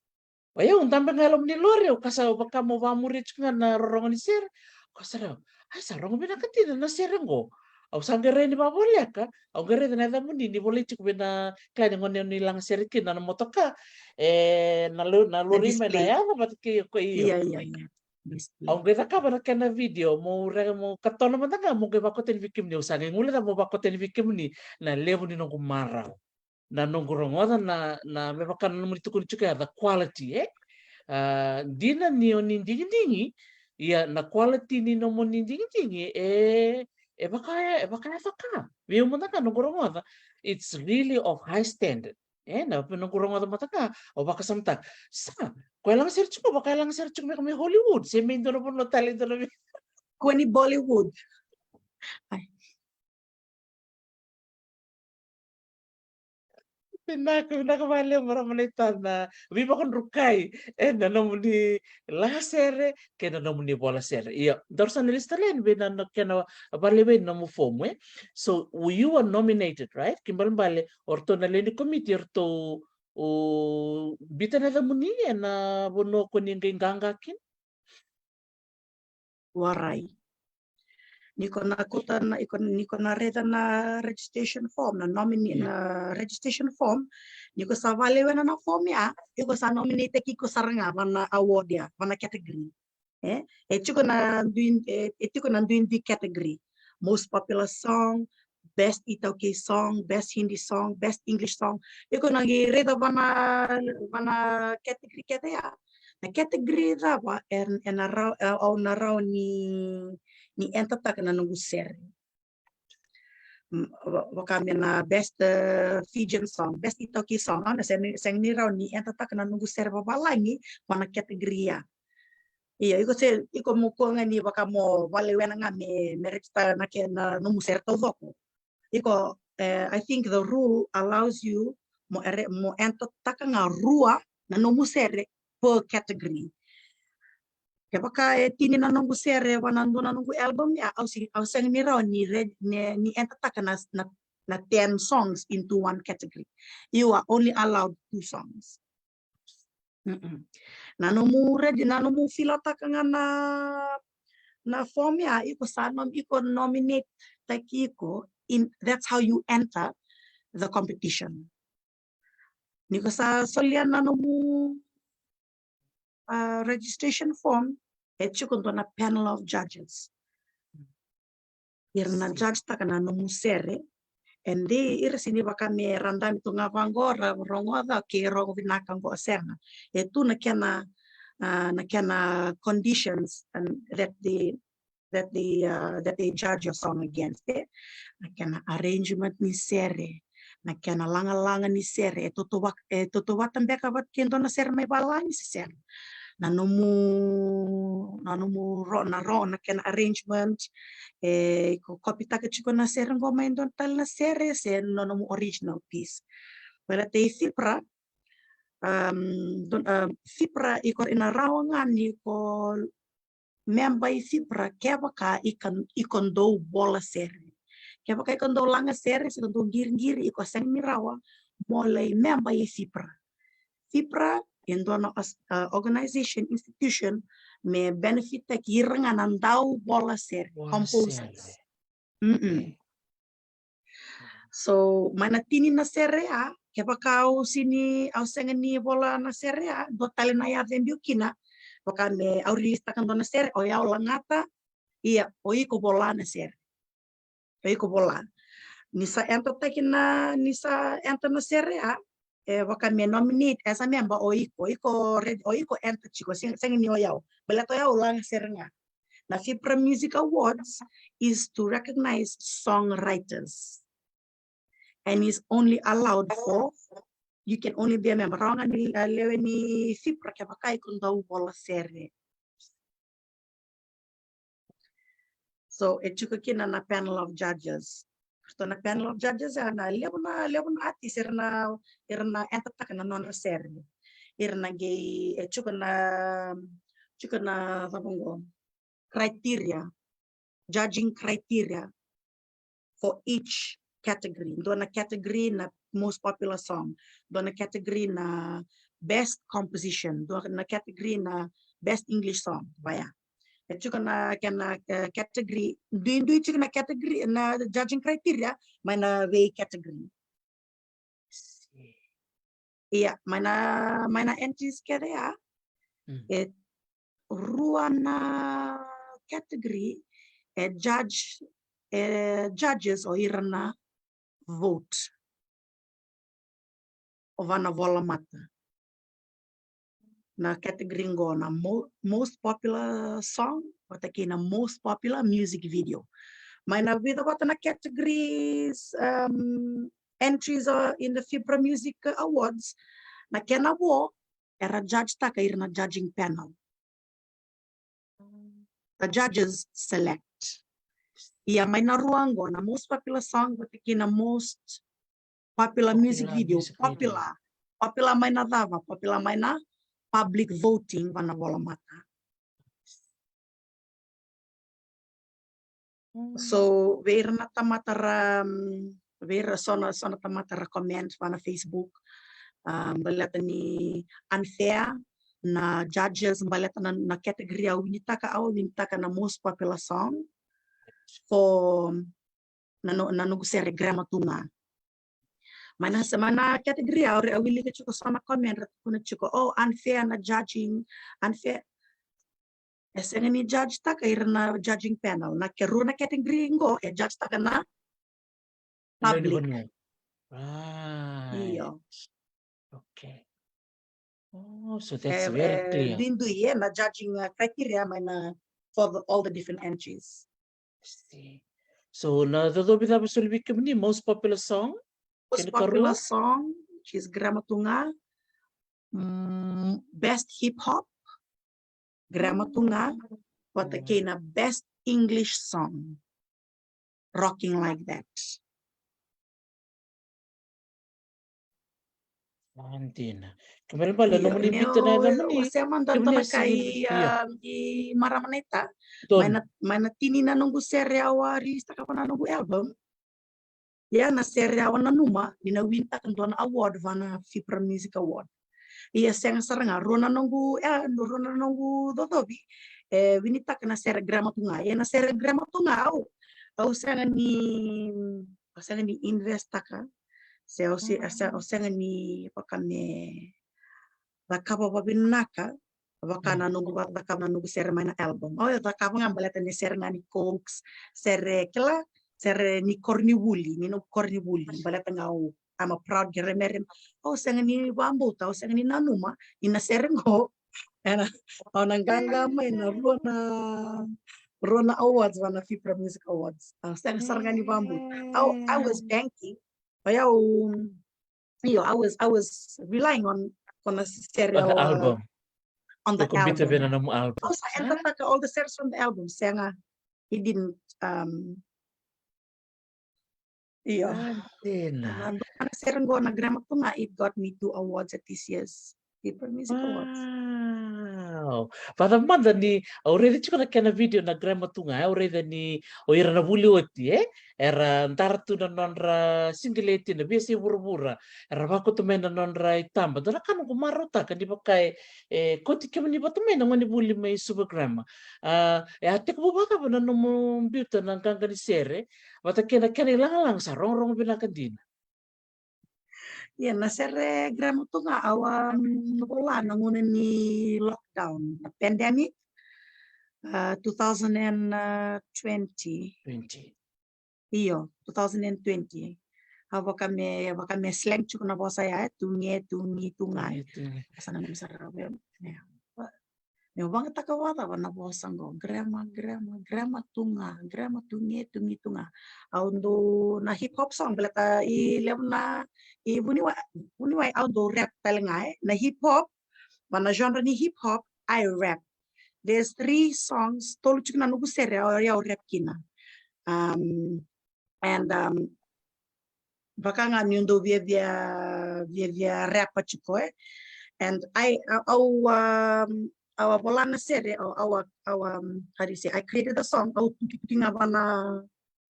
O yau dabe ga e loma ni lori, au kaya sa vaka mo vakamuria tiko ga na rorogo ni sere. Au kaya sara, ai, sa rogo vinaka dina na sere qo. Au sa qai rai ni vakavoleka, au qai raica na yacamuni ni volai tiko vei na kila ni gone ni lagasere kina na motoka. E, na lo-, na lori mai na display. Yaca vata kei o koya. Io, io, io. Display. Au qai cakava na kena video, mo rega mo katona mada ga, mo qai vakotani vei kemuni, au sa qai guilecava mo vakotani vei kemuni na levu ni noqu marau. Na noqu rogoca na, na me vaka na nomuni tukuni tiko ya, the quality, e? A, dina ni o ni digidigi, ia na quality ni nomuni digidigi, e, e vaka, e vaka, e vaka. Vei au mada ga noqu rogoca, it's really of high standard. E, na, noqu rogoca mada ga, au vakasamataka. Sa, o koya lagasere tiko, o koya lagasere tiko mai, mai Hollywood, se mai dua na vanua tale, dua na vei. Kua ni Bollywood. Ai. Vinaka, vinaka vakalevu marama naita na veivakadrukai ena nomuni lagasere kei na nomuni volasere. Ia, daru sa na lesu tale yani vei na, na kena vakalewe ni nomu fomu, e? So, you were nominated, right? Kena ibalebale, o ratou na lewe ni komiti, o ratou, o, biuta na yacamuni ena vanua ko ni qai qaqa kina? Warai. Ni ko na kauta na, iko, ni ko na raica na registration form, na nomini-, na registration form, ni ko sa vakalewena na form ya, iko sa nominate-taki iko sara ga vana award ya, vana category. E, e tiko na dui, e, e tiko na duidui category. Most popular song, best iTaukei song, best Hindi song, best English song. Iko na qai raica vana, vana category kece ya. Na category cava e, ena rawa, e, au na rawa ni, ni enter-taka na noqu sere. Mm, va-, vaka me na best, e, Fijian song, best iTaukei song, au na sega ni, sega ni rawa ni enter-taka na noqu sere vavalagi vana category ya. Ia, iko se, iko mo kua ga ni vaka mo vakalewena ga me, me register na kena nomu sere taucoko. Iko, e, I think the rule allows you mo ere-, mo enter-taka ga rua na nomu sere per category. Kevaka e tini na noqu sere vana dua na noqu album ya, au se-, au sega ni rawa ni re-, ni, ni enter-taka na, na, na ten songs into one category. You are only allowed two songs. Mm-mm. Na nomu regi-, na nomu fill-taka ga na, na form ya, iko sa nom-, iko nominate-taki iko, in, that's how you enter the competition. Ni ko sa solia na nomu, a, registration form, e tiko dua na panel of judges. Ira na judge-taka na nomu sere, and they, ira sega ni vaka me ra dabe tu ga vaqo ra rogoca, okay, rogo vinaka qo, sega. E tu na kena, a, na kena conditions and that they, that they, uh, that they judge your song against, e? Na kena arrangement ni sere, na kena lagalaga ni sere, e tautauvata, e tautauvata beka vata kei dua na sere mai valagi se sega. Na nomu, na nomu ro-, na ro-, na kena arrangement, e, ko copy-taka tiko na sere qo mai dua tale na sere, se na nomu original piece. Baleta i FIPRA, um, don-, um, FIPRA iko ena rawa ga ni ko memba i FIPRA kevaka iko, iko dau vola sere. Kevaka iko dau laga sere, se iko dau qiriqiri, iko sega ni rawa mo lai memba i FIPRA. FIPRA e dua na os-, uh, organization, institution me benefit-taki ira ga na dau vola sere, vola composers. Sere. Mm-mm. So, mai na tini na sere ya, kevaka au sega ni, au sega ni vola na sere ya, dua tale na yaca e biu kina, vaka me au release-taka dua na sere, o yau lagata, ia, o iko vola na sere. O iko vola. Ni sa enter-taki na, ni sa enter na sere ya, e, vaka me nominate as a member, o iko, o iko re-, o iko enter tiko, sega, sega ni o yau. Baleta o yau laga sere ga. Na FIPRA Music Awards is to recognize songwriters. And is only allowed for, you can only be a member. Rawa ga ni, uh, lewe ni FIPRA kevaka iko dau vola sere. So e tiko kina na panel of judges. Ratou na panel of judges, e na levu na, levu na artist era na, era na entataka na nodra sere. Era na qai, e tiko na, tiko na, cava qo, criteria, judging criteria for each category. Dua na category na most popular song, dua na category na best composition, dua na category na best English song. Vaya, e tiko na kena, eh, category, dui, dui tiko na category na judging criteria mai na vei category. Ia, mai na, mai na entries kece ya, e rua na category e judge, e judges o ira na vote o vana volamata. Na category qo na mo-, most popular song vata kei na most popular music video. Mai na vica vata na categories, um, entries, uh, in the Fibra Music Awards, na kena vo era judge taka ira na judging panel. The judges select. Ia mai na rua qo, na most popular song vata kei na most popular music video. Popular. Popular mai na cava? Popular mai na public voting vana volamata. So vei ira na tamata ra, mm, vei ira so na, so na tamata ra comment vana Facebook, ah, baleta ni unfair na judges, baleta na, na category au winitaka, au winitaka na most popular song for na, no, na noqu sere Grama Tu Ga. Mai na, mai na category au, au wilika tiko so na comment ra tukuna tiko, oh, unfair na judging, unfair. E sega ni judge taka ira na judging panel. Na ke rua na category qo e judge taka na public. Io. Okay. Oh, so that's very clear. Duidui e na judging, uh, criteria mai na for the, all the different entries. So na cocovi cava soli vei kemuni, most popular song? Most popular song, which is Grama Tu Ga. Mm, best hip hop, Grama Tu Ga. Vata kei na best English song, Rocking Like That. Dina. Kemuni bale nomuni biuta na yacamuni. Io, io, io, io. Mai na, mai na tini na noqu sere au a release taka vua na noqu album. Ia na sere au a nanuma ni na winitaka dua na award vua na Fibra Music Award. Ia sega sara ga, rua na noqu, e, rua na noqu cocovi e winitaka na sere Grama Tu Ga. Ia na sere Grama Tu Ga au, au sega ni, au sega ni invest taka, se au se, se au sega ni vaka me cakava vavinaka vaka na noqu, vaka na noqu sere mai na album. Au cakava ga baleta ni sere ga ni Cokes, sere kila, sere ni koronivuli, ni noqu koronivuli. Baleta ga au, I'm a proud Gramarean. Au sega ni vakabauta, au sega ni nanuma ni na sere qo ena, au na qaqa mai na rua na, rua na awards vua na Fibra Music Awards. Au sega sara ga ni vakabauta. Au, I was banking. Au, io, I was, I was relying on, on the sere, on the album. On the album. Au sa entataka all the seres from the album. Sega, he didn't, um, io. Na dua na sere qo na Grama Tu Ga, it got me two awards at this year's Fibra Music Awards. Wow. Vacava mada ni, au raica tiko na kena video na Grama Tu Ga, au raica ni o ira na vuli oti, e? Era dara tu na nodra sigileti na veiyasai vuravura. Era vakauta mai na nodra itaba. Dua na ka noqu marautaka ni vaka e, e kauti kemuni vata mai na gone vuli mai Suva Grammar. A, e a tekivu vakacava na nomu biuta na qaqa ni sere vata kei na kena ilagalaga sa rogorogo vinaka dina? Ia na sere Grama Tu Ga au a vola na gauna ni lockdown, na pandemic, a, two thousand and twenty. Io, two thousand and twenty. Au vaka me, vaka me slang tiko na vosa ya, e, tu ge, tu gi, tu ga. Sa na nomu sara vei au. Meu vagataka vakacava na vosa qo, Grama, Grama, Grama Tu Ga, Grama tu ge, tu gi, tu ga. Au dau na hip hop song, baleta i levu na, i vuniwai, vuniwai au dau rap tale ga, e. Na hip hop, va na genre ni hip hop, I rap. There's three songs, tolu tiko na noqu sere au, au rap kina. Um, and um, vaka ga niu dau via via via via rap tiko e. And I au, au um, au a vola na sere au, au, au um, how do you say, I created the song, au tukituki ga vana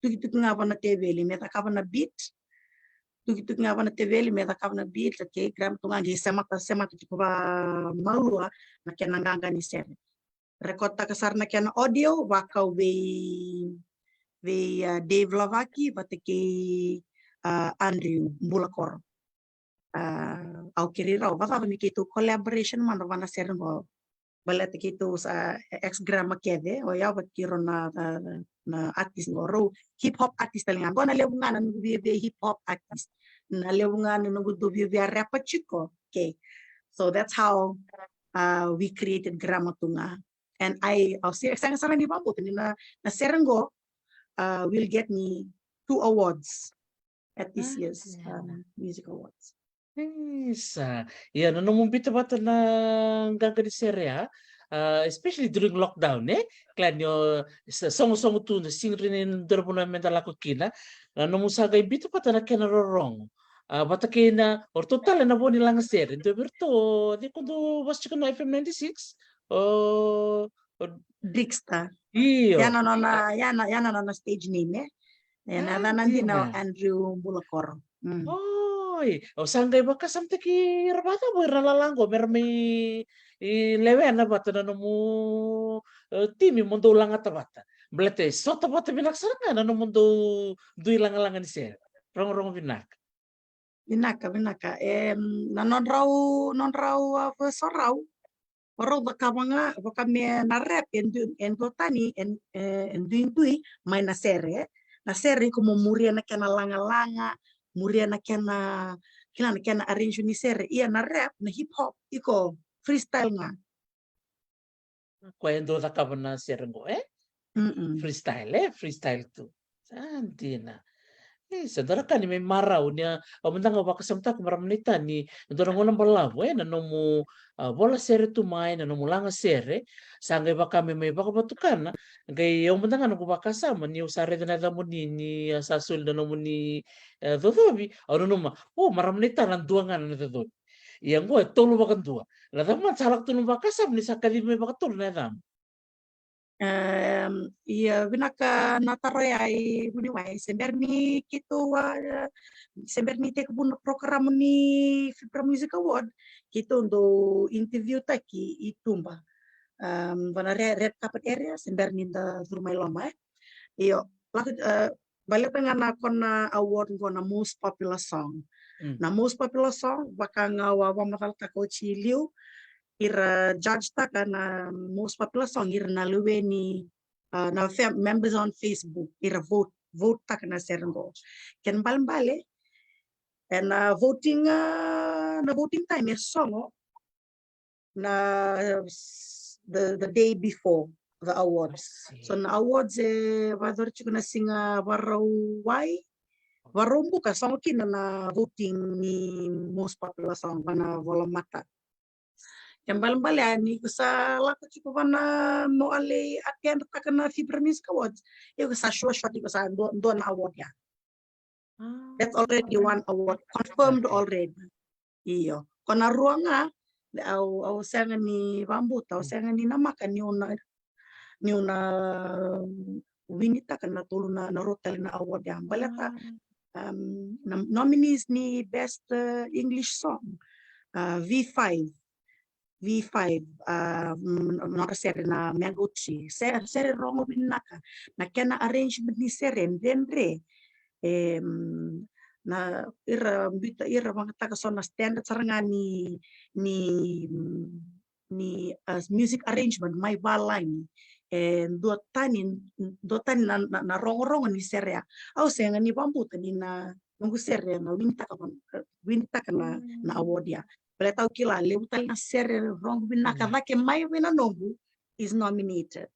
tukituki ga vana teveli me cakava na beat. Tukituki ga vana teveli me cakava na beat. Okay, grama tu ga qei semata semata tiko vamalua na kena qaqa ni sere. Record taka sara na kena audio vakau vei vei uh, Dave Lavaki vata kei uh, Andrew Bulakoro. Uh, au kiri rau vacava me keitou collaboration mada vana sere qo. Baleta keitou sa ex grama kece o yau vata kei rau na, na, na artist qo, rau hip hop artist tale ga qo. Na levu ga na noqu via via hip hop artist, na levu ga na noqu dau via via rap tiko. Okay, so that's how uh, we created Grama Tu Ga. And I, au se sega sara ni vakabauta ni na, na sere qo uh, will get me two awards at this year's um, music awards. Isa. Ia na nomu bita vata na qaqa ni sere a, uh, especially during lockdown e, kila ni o sogosogo tu na siga ni dua na vanua me da lako kina. Na nomu sa qai bita vata na kena rorogo a, vata kei na o ratou tale na vo ni lagasere dua vei ratou, cei ko dou vosa tiko na F M ninety-six, o Drixta. Io. Ia na nona, ia na, ia na nona stage name e. E na yacana dina o Andrew Bulakoro. Oi, au sa qai vakasamataki ira vakacava ira na lala qo me ra mai lewena vata na nomu timi mo dou lagata vata. Baleta e sota vata vinaka sara ga na nomu dou dui lagalaga ni sere. Rogorogo vinaka. Vinaka, vinaka. E na nodrau, nodrau a vosa rau. O rau cakava ga vaka me na rap e dui, e dua tani e duidui mai na sere. Na sere iko mo muria na kena lagalaga, muria na kena, kila na kena arrange ni sere. Ia na rap, na hip hop, iko freestyle ga. Koya e dau cakava na sere qo e freestyle e, freestyle tu. Sa dina. E sa dua na ka ni mai marau ni a, au mada ga vakasamataka marama ni tani, e dua na gauna balavu e na nomu a, vola sere tu mai, na nomu laga sere. Sa qai vaka me mai vakavatukana. Qai au mada ga noqu vakasama ni au sa raica na yacamuni ni a sa soli na nomuni e, cocovi, au nanuma o marama ni tani na dua ga na cocovi. Ia qo e tolu vakadua. Na cava mada sa lako tu na vakasama ni sa kacivi mai vakatolu na yacamu. Um, ia vinaka na taro ya i vuniwai, se bera ni keitou a, se bera ni tekivu na program ni Fibra Music Award, keitou dau interview taki i tuba. Um, vana red, red carpet area, se bera ni da curu mai loma e. Io, lako, uh, baleta ga na kona award qo na most popular song. Na most popular song, vaka ga au a vakamacalataka oti i liu, ira judge taka na most popular song ira na lewe ni uh, na members on Facebook, ira vote, vote taka na sere qo. Kena balebale e na voting, uh, na voting time e sogo na the, the day before the awards. So na awards e vacori tiko na siga Varauwai, Varaubuka, sogo kina na voting ni most popular song vana volamata. Kena balebale a ni ko sa lako tiko vana mo a lai attend taka na Fibra Music Awards, iko sa sure shot iko sa dua, dua na award ya. That's already one award confirmed already. Io. Ko na rua ga, au, au sega ni vakabuta, au sega ni namaka niu na, niu na winitaka na tolu na, na rua tale na award ya. Baleta um, na nominees ni best uh, English song, uh, V five, V five, uh, nodra sere na Mango Tree. Sere, sere rogo vinaka. Na kena arrangement ni sere dredre. E, na ira bita, ira vagataka so na standard sara ga ni, ni, ni uh, music arrangement mai valagi. E dua tani, dua tani na, na, na rogorogo ni sere ya. Au sega ni vakabuta ni na noqu sere na winitaka, winitaka na, na award ya. Baleta au kila levu tale na sere rogo vinaka cake mai vei na noqu is nominated.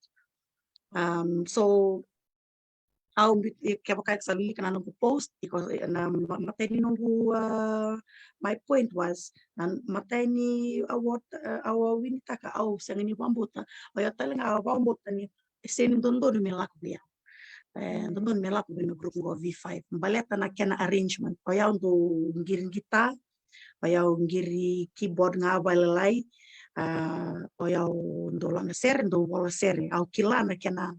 Um, so Au bi-, e, kevaka iko sa wilika na noqu post, iko, e, na ma-, matai ni noqu, ah, my point was, na matai ni award, ah, au winitaka, au sega ni vakabauta. O yau tale ga au vakabauta ni e sega ni dodonu me lako vei au. E dodonu me lako vei na group qo V five. Baleta na kena arrangement. O yau dau qiri guitar, o yau qiri keyboard ga vakalailai. Ah, o yau dau laga sere, dau vola sere. Au kila na kena,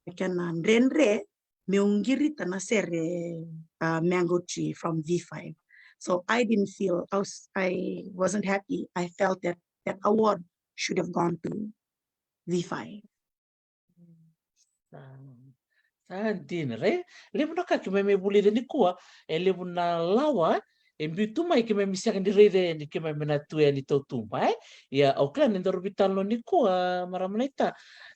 na kena dredre meu qirita na sere, ah, Mango Tree from V five. So I didn't feel, I was, I wasn't happy. I felt that that award should have gone to V five. Sa, sa dina, right? Levu na ka keimami vulica nikua, e levu na lawa e biu tu mai, keimami sega ni raica yani, keimami na tu yani tautuba, e? Ia, au kila ni daru veitalanoa nikua, marama naita,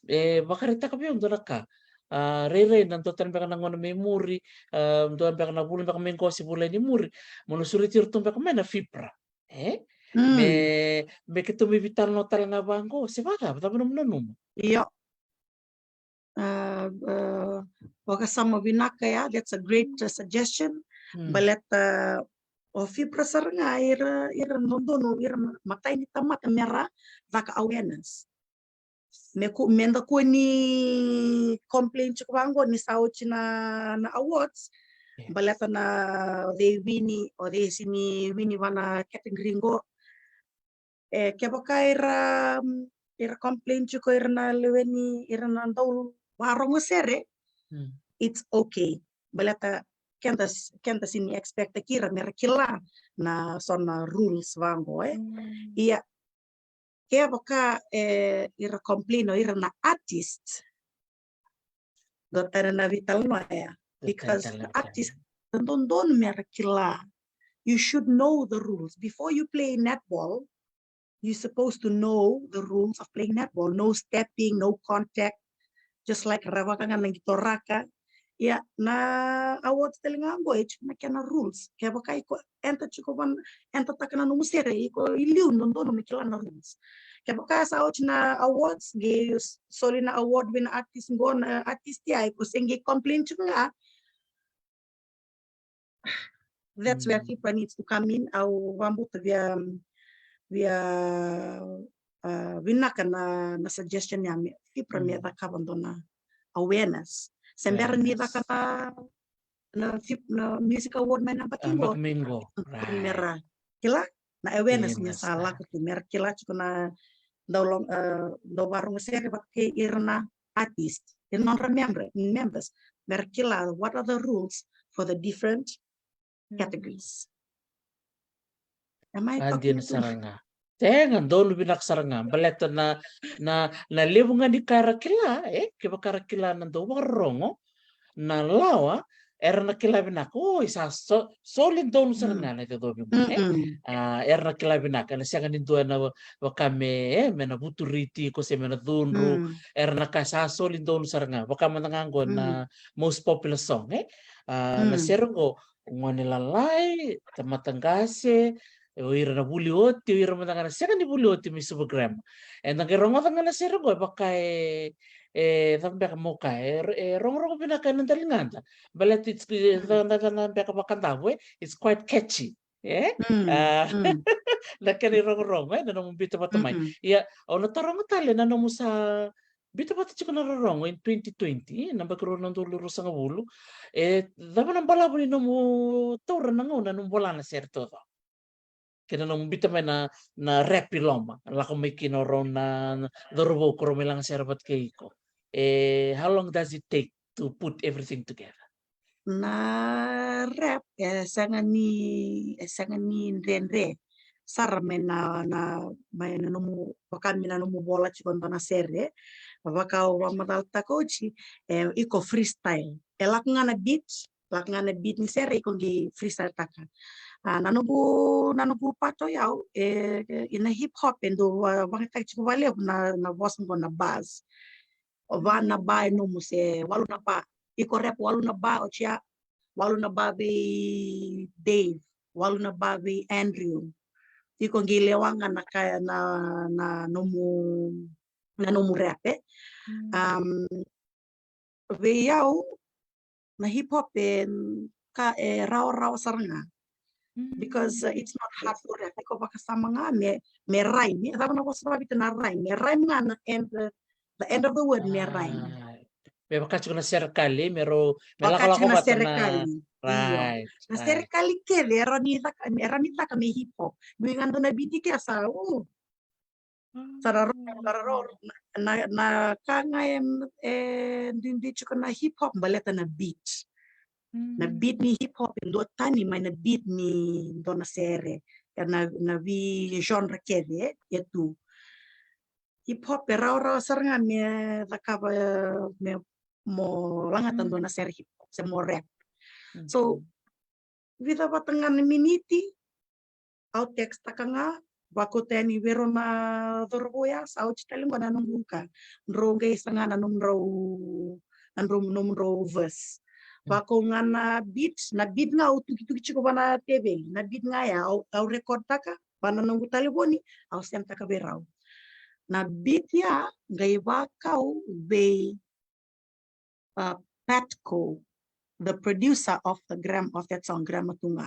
e vakaraitaka vei au dua na ka. A, rairai na dua tale beka na gauna mai muri, a, dua beka na vula beka mai qo se vula ni muri, mo na sureti iratou beka mai na FIPRA. E? Mm. Me, me keitou mai veitalanoa tale ga vaqo, se vakacava, cava nomu nanuma? Io. A, a, vakasama vinaka ya, that's a great, uh, suggestion. Mm. Baleta o FIPRA sara ga ira, ira dodonu, ira matai ni tamata mera caka awareness. Me ku-, meda kua ni complain tiko vaqo ni sa oti na, na awards. Yeah. Baleta na o cei wini, o cei sega ni wini va na category qo. E, kevaka ira, ira complain tiko ira na lewe ni, ira na dau varogo sere, mm, it's okay. Baleta keda s-, keda sega ni expect-taki ira mera kila na so na rules vaqo, e. Mm. Ia, kevaka, e, ira complain o ira na artist, dua tale na veitalanoa ya. Dua tale na veitalanoa. Because the artist, dodonu mera kila. You should know the rules. Before you play netball, you're supposed to know the rules of playing netball. No stepping, no contact. Just like ra vaka ga na qito raka. Ia, na awards tale ga qo e tiko na kena rules. Kevaka iko enter tiko van, enter taka na nomu sere, iko i liu dodonu me kila na rules. Kevaka sa oti na awards, qai s-, soli na award vei na artist qo, na artist ya, iko se qai complain tiko ga. That's where, mm, FIPRA needs to come in. Au vakabauta via, via, a, vinaka na, na suggestion ya me, FIPRA me, mm, cakava dua na awareness. Se bera ni, awareness, caka na, na FIP-, na music award mai na yabaki qo. Yabaki mai qo. Right. Mera kila na awareness, awareness, me sa, ah, lako tu, mera kila tiko na dau lo-, a, dau varogo sere vata kei ira na artist, ira na nodra member, members, mera kila what are the rules for the different, mm, categories. Am I talking too much? Dina sara ga. Sega, donu vinaka sara ga. Baleta na, na, na levu ga ni ka era kila, e, kevaka era kila na dau vakarorogo na lawa, era na kila vinaka. Oi, sa so-, soli donu sara ga na icocovi qo, e? Mm-mm. A, era na kila vinaka, ena sega ni dua ena va-, vaka me, e, me na vuturi tiko se me na cudru. Mm. Era na kaya sa soli donu sara ga. Vaka mada ga qo na, mm, most popular song, e? A, na, mm, sere qo, gone lalai, tamata qase, o ira na vuli oti, o ira mada ga na sega ni vuli oti mai Suva Grammar. Eda qai rogoca ga na sere qo, e vaka e, e, cava beka mo kaya, e, e rogorogo vinaka ena daligada. Baleta it's, e, mm, ca-, ca-, ca-, beka vakadavu, e, it's quite catchy, e? Mm, a, mm. Na kena irogorogo, e, na nomu biuta vata mai. Mm-mm. Ia, au na taroga tale na nomu sa biuta vata tiko na rorogo in twenty twenty, na yabaki rua na udolu ruasagavulu. E cava na balavu ni nomu taura na gauna nomu vola na sere taucoko? Kei na nomu biuta mai na, na rap i loma, lako mai kina o rau na, na cauravou ko rau mai laga sere vata kei iko. E, how long does it take to put everything together? Na rap, e sega ni, e sega ni dredre sara mai na, na, mai na nomu, vaka mai na nomu vola tiko e dua na sere. Vaka au vakamacalataka oti, e, iko freestyle. E lako ga na beat, lako ga na beat ni sere, iko qai freestyle taka. A, na noqu, na noqu pato yau, e, e, ina hip hop, e dau va-, vakayagataki tiko vakalevu na, na vosa qo na bars. O va na bar e nomu se walu na bar. Iko rap walu na bar, oti ya, walu na bar vei Dave, walu na bar vei Andrew. Iko qai lewa ga na kaya na, na nomu, na nomu rap, e. Mm. Am, vei au, na hip hop e ka e rawarawa sara ga. Because uh, it's not hard to rap. Iko vakasama ga me, me rhyme. E cava na vosa vavita na rhyme. Me rhyme ga na end, uh, the end of the word me rhyme. Me vaka tiko na serekali, me rau, me vaka tiko na serekali. Right. Na serekali kece era ni caka, era ni caka me hip hop. Dui ga dua na biti ke sa, oh. Sa raro, raro, na, na ka ga e, e duidui tiko na hip hop baleta na beat. Na beat ni hip hop e dua tani mai na beat ni dua na sere. Ia na, na vei genre kece e tu. Hip hop e rawarawa sara ga me cakava me mo lagata dua na sere hip hop se mo rap. So vica vata ga na miniti au textaka ga, vakauta yani vei rau na cauravou ya, sa oti tale qo na noqu ka. Drau qai saga na nomudrau, na drau, nomudrau verse. Vakau ga na beat, na beat ga au tukituki tiko va na teveli. Na beat ga ya au, au recordtaka va na noqu talevoni, au sendtaka vei rau. Na beat ya qai vakau vei uh, Patco, the producer of the gram of that song, Grama Tuga.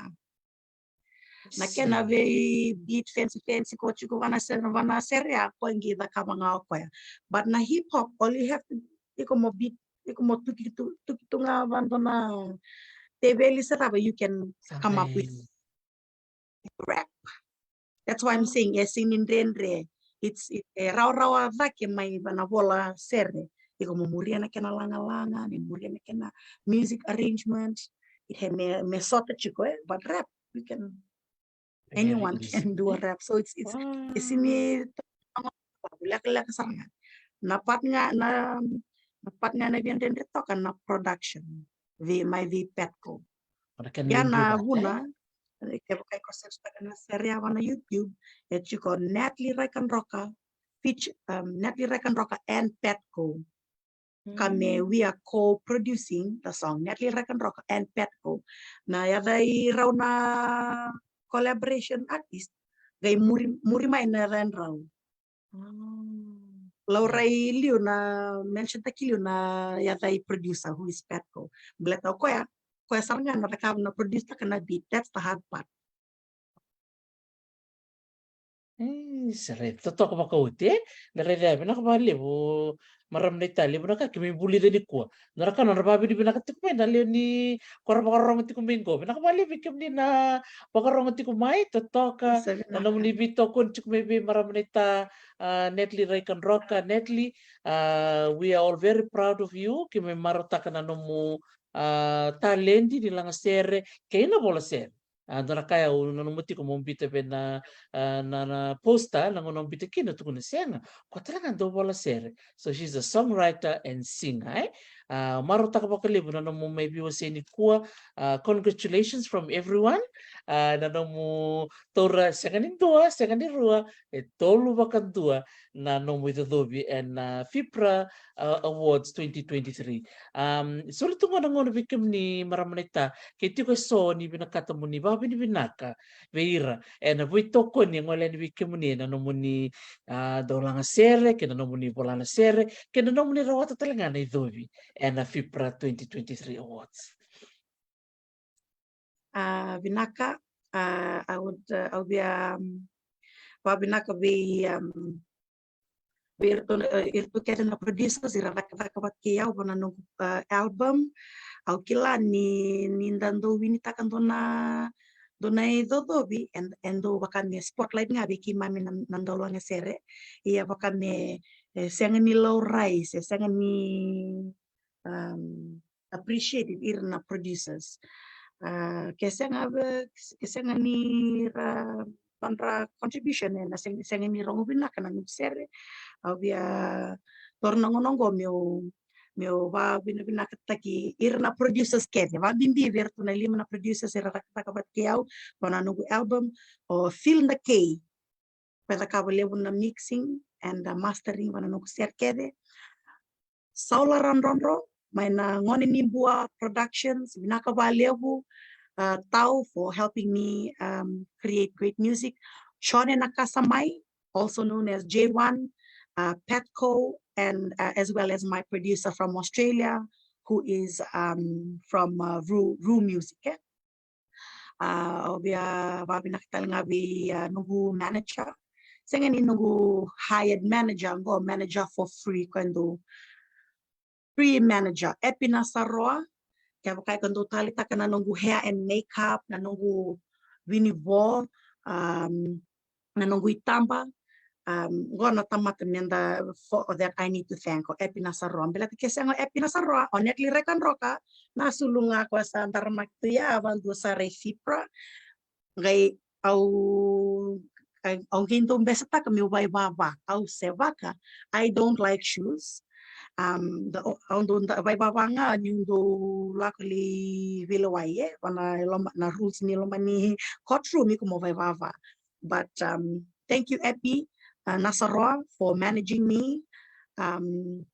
Na kena vei beat fancy fancy ko tiko va na sere, va na sere ya ko qai cakava ga o koya. But na hip hop, all you have to, iko mo beat, iko mo tuki tu, tuki tu ga va dua na teveli se cava, you can come up with rap. That's why I'm saying e sini dredre. It's, it, e rawarawa cake mai va na vola sere. Iko mo muria na kena lagalaga, me muria na kena music arrangement. It ha me, me sota tiko e, but rap, you can, anyone can do a rap. So it's, it's, e sini lekaleka sara ga. Na part ga, na, na part ga na via dredre toka na production. Vei, mai vei Patco. Ia na vuna, kevaka iko search taka na sere ya va na YouTube, e tiko Natalie Raikadroka, feat, um, Natalie Raikadroka and Patco. Ka me we are co-producing the song, Natalie Raikadroka and Patco. Na yaca i rau na collaboration artist, qai muri, muri mai na yaca i rau. Laurai liu na, mention taki liu na yaca i producer, who is Patco. Baleta o koya, koya sara ga na cakava na produce taka na beat. That's the hard part. E, sa raica, totoka vakaoti, e? Na raica ya, vinaka vakalevu, marama naita, levu na ka keimami vulica nikua. Nodra ka nodra vakavinavinaka tiko mai na lewe ni ko ra vakarorogo tiko mai qo. Vinaka vakalevu vei kemuni na vakarorogo tiko mai, totoka na nomuni veitokoni tiko mai vei marama naita, a, Natalie Raikadroka. Natalie, a, we are all very proud of you. Keimami marautaka na nomu, a, taledi ni lagasere kei na volasere. A, dua na ka au nanuma tiko mo bita vei na, a, na, na poster, na gauna au bita kina, tukuna sega, ko tale ga dau vola sere. So she's a songwriter and singer, e? A, marautaka vakalevu na nomu mai veiwasei nikua. A, congratulations from everyone. A, na nomu taura sega ni dua, sega ni rua, e tolu vakadua na nomu icocovi ena, a, FIPRA, a, Awards twenty twenty-three. Um, soli tu gona gauna vei kemuni marama naita, ke tiko eso ni vinakata mo ni vakavinavinaka vei ira ena veitokoni e gole yani vei kemuni ena nomuni, a, dau lagasere, kei na nomuni vola na sere, kei na nomuni rawata tale ga na icovi ena FIPRA twenty twenty-three Awards. A, vinaka, a, I would, a, au via, um, vakavinaka vei, um, vei iratou, e, iratou kece na producers era cakacaka vata kei au va na noqu, a, album. Au kila ni, ni da dau winitaka dua na, dua na icocovi, e, e dau vaka me spotlight ga vei keimami na, na dau lagasere. Ia vaka me, e, sega ni laurai, se sega ni, um, appreciated ira na producers. A, ke sega, ke sega ni ra, nodra contribution ena sega, sega ni rogo vinaka na noqu sere. Au via taura na gauna oqo meu, meu vakavinavinakataki ira na producers kece, vakabibi vei iratou na lima na producers era cakacaka vata kei au va na noqu album, o Phil Nakei, koya e cakava levu na mixing and, a, mastering va na noqu sere kece. Saula Radrodro mai na Gone ni Bua Productions, vinaka vakalevu, a, Tau, for helping me, um, create great music. Shone Nakasamai, also known as J one, uh, Patco, and, uh, as well as my producer from Australia, who is, um, from, uh, Ru, Ru Music, eh? Uh, au via vakavinaka tale ga vei, uh, noqu manager. Sega ni noqu hired manager, qo manager for free, koya e dau free manager, Epi Nasaroa. Kevaka e ka dau taleitaka na noqu hair and makeup, na noqu vinivo, um, na noqu itaba, um, qo na tamata me da, for that I need to thank, o Epi Nasaroa. Baleta ke sega o Epi Nasaroa, o Natalie Rekadroka, na sulu ga ko sa daramaki tu ya, a vadua sara i Fipra. Qai au, au, au qai dau besetaka meu vaivava, au sevaka. I don't like shoes. Um, da, au dau da, vaivava ga niu dau lako lai veilewai, eh, vana loma, na rules ni loma ni courtroom iko mo vaivava. But, um, thank you, Epi, uh, Nasaroa, for managing me. Um,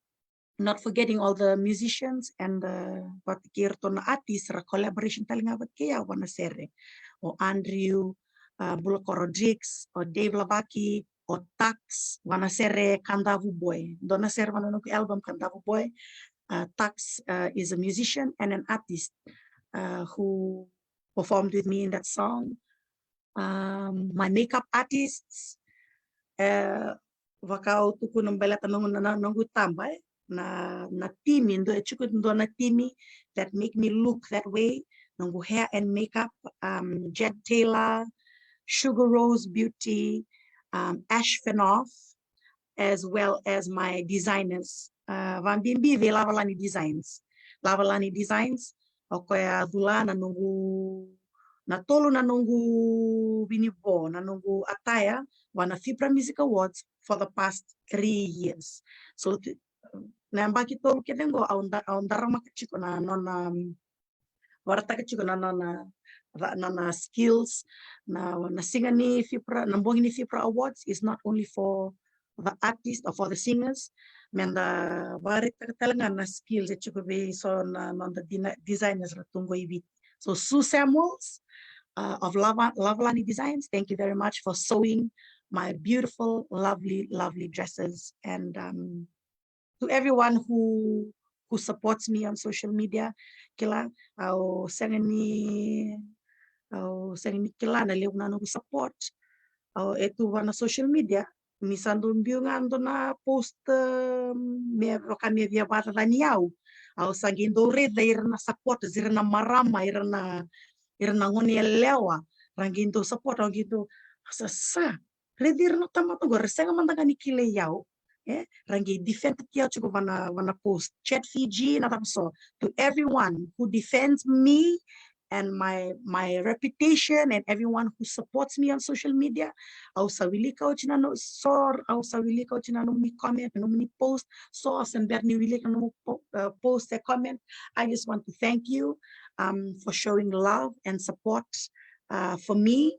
not forgetting all the musicians and the, vata kei iratou na artist ra collaboration tale ga vata kei au vana sere. O Andrew, uh, Bulako Rodrigues, o Dave Lavaki, o Tax, vana sere Kadavu Boy. Dua na sere vana noqu album Kadavu Boy. Uh, Tax, uh, is a musician and an artist, uh, who performed with me in that song. Um, my makeup artists, uh, vaka au tukuna baleta noqu, na, na, noqu taba, eh, na, na timi, dua, e tiko dua na timi that make me look that way. Noqu hair and makeup, um, Jed Taylor, Sugar Rose Beauty, um, Ash Fenoff, as well as my designers. Uh, vabibi vei Lavalani Designs. Lavalani Designs, o koya a cula na noqu, na tolu na noqu vinivo, na noqu attire, vana Fipra Music Awards for the past three years. So, na yabaki tolu kece qo, au da, au daramaka tiko na nona, um, vakaraitaka tiko na nona, na, na skills, na, na siga ni Fipra, na bogi ni Fipra Awards is not only for the artist or for the singers, me da vakaraitaka tale ga na skills e tiko vei so na noda dina-, designers ra tu qo i Viti. So Sue Samuels, uh, of Lava-, Lavalani Designs, thank you very much for sewing my beautiful, lovely, lovely dresses. And, um, to everyone who, who supports me on social media, kila, au sega ni, au sega ni kila na levu na noqu support. Au e tu vana social media, ni sa dau biu ga dua na post, um, me vaka me via vakacacani au. Au sa qai dau raica ira na supporters, ira na marama, ira na, ira na gone yalewa, ra qai dau support, au qai dau, sa, sa, raici ira na tamata qo, ra sega mada ga ni kilai au. Eh, ra qai defend-taki au tiko vana, vana post. Chat Fiji, na cava so. To everyone who defends me and my, my reputation and everyone who supports me on social media. Au sa wilika oti na no-, so, au sa wilika oti na nomuni comment, nomuni post. So, au sa bera ni wilika na nomu po-, uh, post e comment. I just want to thank you, um, for showing love and support, uh, for me.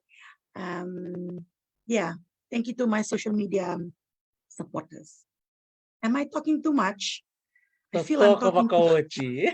Um, yeah, thank you to my social media, um, supporters. Am I talking too much? I feel I'm Totoka talking too much. Vakaoti.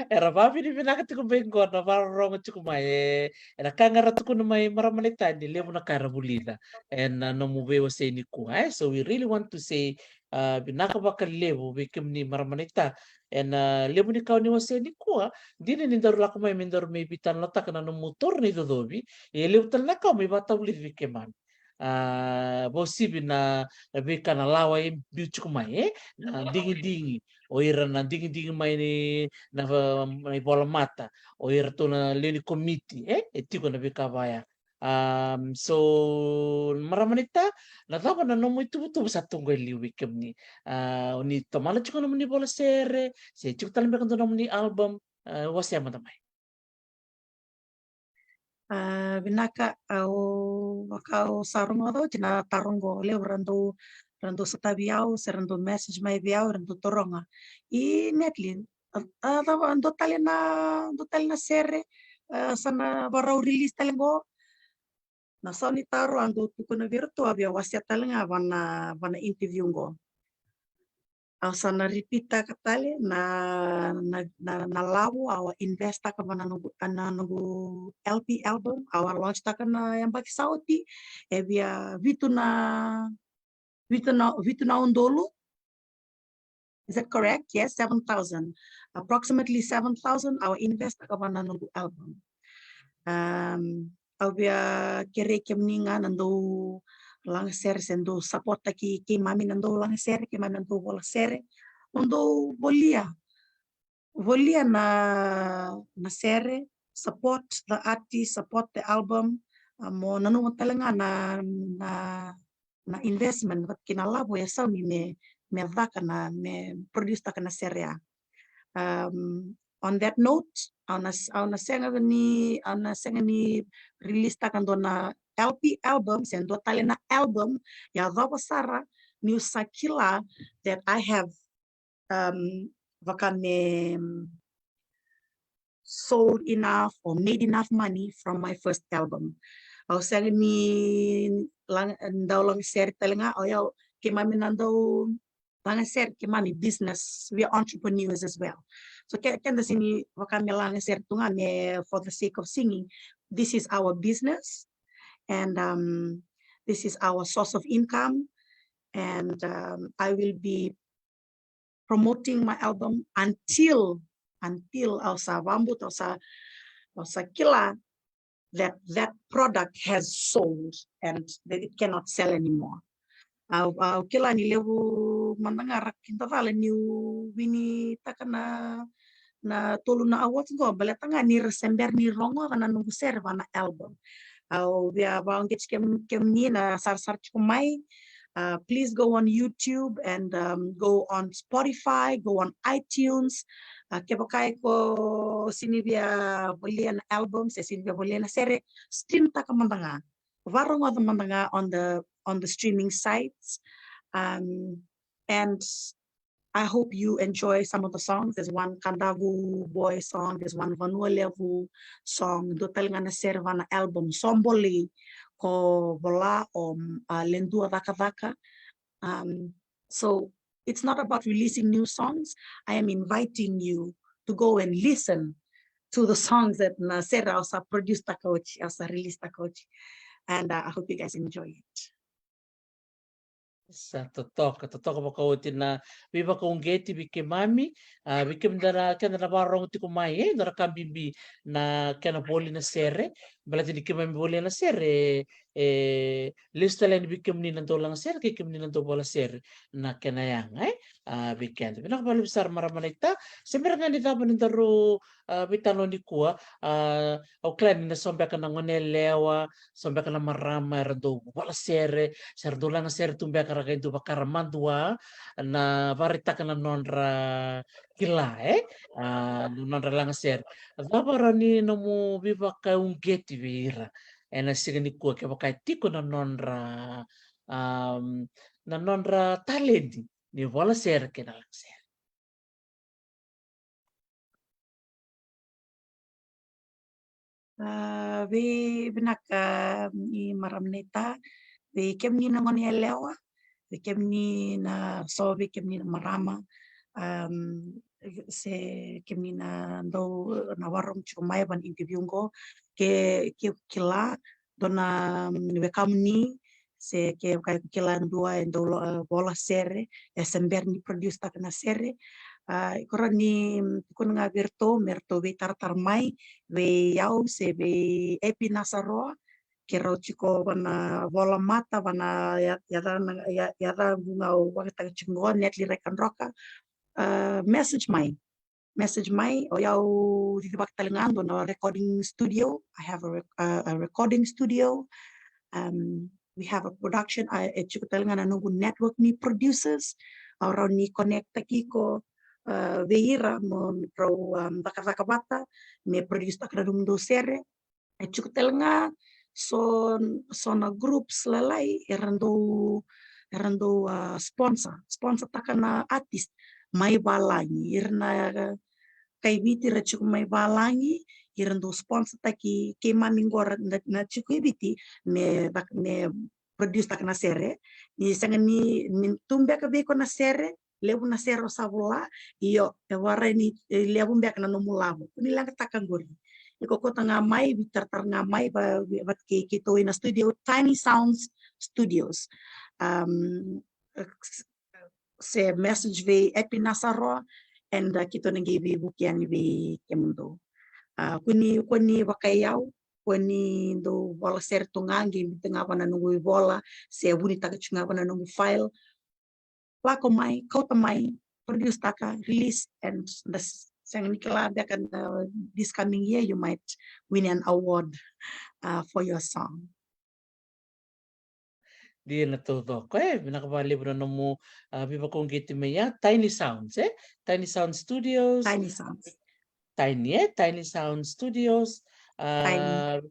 Era vavinavinaka tiko mai qo na vakarorogo tiko mai, e, ena ka ga ra tukuna mai marama naita ni levu na ka era vulica ena nomu veiwasei nikua, e. So we really want to say, uh, vinaka vakalevu vei kemuni marama naita ena levu ni ka o ni wasea nikua. Dina ni daru lako mai me daru mai veitalanoataka na nomu toro ni icocovi, e levu tale na ka o mai vakatavulici vei keimami. A, vakauasivi na, na veika na lawa e biu tiko mai, e? Na digidigi, o ira na digidigi mai ni, na va-, na ivolamata, o iratou na lewe ni komiti, e? E tiko na veika vaya. Um, so, marama naita, na cava na nomu ituvatuva sa tu qo e liu vei kemuni? A, o ni tomana tiko nomuni vola sere, se tiko tale beka dua nomuni album, a, wasea mada mai. A, vinaka, au, vaka au sa rogoca oti na taro qo, levu ra dau, ra dau sotavi au, se ra dau message mai vei au, ra dau taroga. I Natalie, a, a, cava, dua tale na, dua tale na sere, a, sa na varau release tale qo. Na sau ni taro a dau tukuna vei iratou, a via wasea tale ga vana, vana interview qo. Au sa na repeat-taka tale na, na, na, na lavo au a invest-taka vana noqu, na noqu L P album, au a launch-taka na yabaki sa oti, e via vitu na, vitu na, vitu na udolu. Is that correct? Yes, seven thousand. Approximately seven thousand au invest taka vana noqu album. Um, au via kerei kemuni ga na dou lagasere se dou support taki keimami na dou lagasere, keimami na dou vola sere. Mo dou volia, volia na, na sere, support the artist, support the album. Uh, mo nanuma tale ga na, na, na investment vata kei na lavo e sauni me, me caka na, me produce taka na sere ya. Um, on that note, au na, au na sega ni, au na sega ni release taka dua na L P album, se dua tale na album, yacova sara niu sa kila that I have, um, vaka me sold enough or made enough money from my first album. Au sega ni lang-, dau lagasere tale ga, o yau keimami na dau lagasere keimami business, we are entrepreneurs as well. So ke-, keda sega ni vaka me lagasere tu ga me for the sake of singing. This is our business and, um, this is our source of income and, um, I will be promoting my album until, until au sa vakabauta, au sa, au sa kila that that product has sold and that it cannot sell anymore. Au, au kila ni levu mada ga ra kida cala niu winitaka na, na tolu na awards qo, baleta ga ni ra se bera ni rogoca na noqu sere vana album. Au via vakauqeti kem-, kemuni na sarasara tiko mai. Uh, please go on YouTube and, um, go on Spotify, go on iTunes. Uh, kevaka iko sega ni via volia na album, se sega ni via volia na sere, stream taka mada ga. Varogoca mada ga on the, on the streaming sites. Um, and I hope you enjoy some of the songs. There's one Kadavu Boy song, there's one Vanua Levu song, dua tale ga na sere vana album, Sobolei, ko vola o, uh, Ledua Cakacaka. Um, so it's not about releasing new songs. I am inviting you to go and listen to the songs that na sere au sa produce taka oti, au sa release taka oti. And, uh, I hope you guys enjoy it. Sa totoka, totoka vakaoti na veivakauqeti vei keimami, a, vei kemudou na, keda na vakarorogo tiko mai, e, dua na ka bibi na kena voli na sere, baleta ni keimami volia na sere, e, lesu tale yani vei kemuni na dau lagasere kei kemuni na dau vola sere na kena yaga, e, a, vei keda. Vinaka vakalevu sara marama naita, se bera ga ni cava ni daru, a, veitalanoa nikua, a, au kila ni na so beka na gone yalewa, so beka na marama era dau vola sere, se ra dau lagasere tu beka ra qai dau vaka ra madua na vakaraitaka na nodra kila, e? A, na nodra lagasere. Cava rawa ni nomu veivakauqeti vei ira ena siga nikua kevaka e tiko na nodra, am, na nodra taledi ni vola sere kei na lagasere? A, vei, vinaka, i marama naita, vei kemuni na gone yalewa, vei kemuni na so, vei kemuni na marama, am, se kemuni na dau na vakarorogo tiko mai vana interview qo, ke, ke kila dua na, mm, wekamuni, se kevaka iko kila dua e dau lo-, e, vola sere, e se bera ni produce taka na sere. A, iko rawa ni, mm, tukuna ga vei iratou me ratou veitaratara mai vei au se vei Epi Nasaroa, ke rau tiko vana Volamata, vana ya-, yaca na, ya-, yaca qo ga au vakataka tiko qo, Natalie Raikadroka. A, message mai. Message mai, o yau cicivaka tale ga dua na recording studio. I have a rec-, a, a recording studio. Um, we have a production, a, e tiko tale ga na noqu network ni producers. Au rawa ni connect taki iko, a, vei ira mo rau, um, cakacaka vata me produce taka na nomudou sere. E tiko tale ga so, so na groups lalai era dau, era dau, a, sponsor, sponsor taka na artist mai valagi. Ira na kai Viti era tiko mai valagi, era dau sponsor taki keimami qo ra na, na tiko i Viti me, me produce taka na sere. Ni sega ni, ni tu beka vei iko na sere, levu na sere o sa vola, io, e warai ni, e levu beka na nomu lavo. Kua ni leqataka qori. Iko kauta ga mai, veitaratara ga mai, va, va, vata kei, keitou ena studio, Tiny Sounds Studios. Um, se message vei Epi Nasaroa, and, uh, keitou na qai veivuke yani vei kemudou. Uh, kua ni, kua ni vakaiyau, kua ni dou vola sere tu ga, qai biuta ga vua na noqu ivola, se vunitaka tu ga vua na noqu file. Lako mai, kauta mai, produce taka, release, and da s-, sega ni kila beka na this coming year you might win an award, uh, for your song. Dina taucoko, e, vinaka vakalevu na nomu, a, veivakauqeti mai ya, Tiny Sounds, e? Tiny Sound Studios. Tiny Sounds. Tiny, e? Tiny Sound Studios. A, Tiny.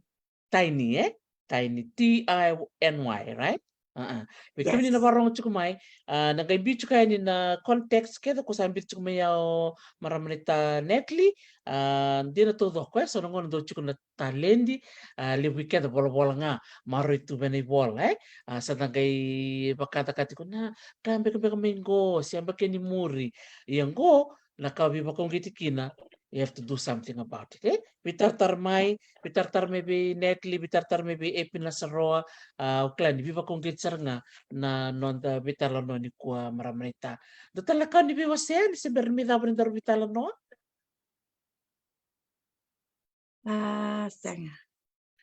Tiny, e? Tiny, T I N Y, right? A, a. Vei kemuni na, yes, vakarogo tiko mai, a, na qai biu tiko yani na context kece ko sa biu tiko mai ya o marama naita Natalie, a, dina taucoko, e, so na gauna dau tiko na taledi, a, levu i keda volavola ga, maroroi tu vei na ivola, e? A, sa da qai vakataka tiko na, ka beka beka mai qo, se yabaki ni muri. Ia qo, na ka veivakauqeti kina, you have to do something about it, e? Veitaratara mai, veitaratara mai vei Natalie, veitaratara mai vei Epi Nasaroa, a, au kila ni veivakauqeti sara ga na noda veitalanoa nikua marama naita. Dua tale na ka ni veiwasea, ni se bera ni mai cava ni daru veitalanoa? A, sega.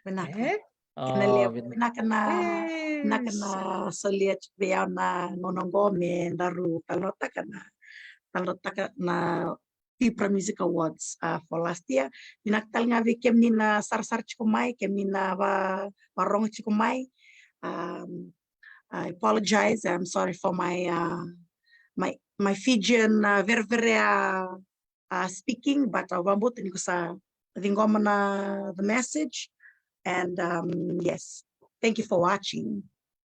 Vinaka. E? Kena, o, levu vin-, vinaka na, e, vinaka na solia tiko vei au na gauna qo me daru talanoataka na, talanoataka na Pipra Music Awards, a, for last year. Vinaka tale ga vei kemuni na sarasara tiko mai, kemuni na va-, varogo tiko mai. Um, I apologize. I'm sorry for my, uh, my, my Fijian, uh, vereverea, uh, speaking, but au vakabauta ni ko sa ciqoma na the message. And, um, yes, thank you for watching.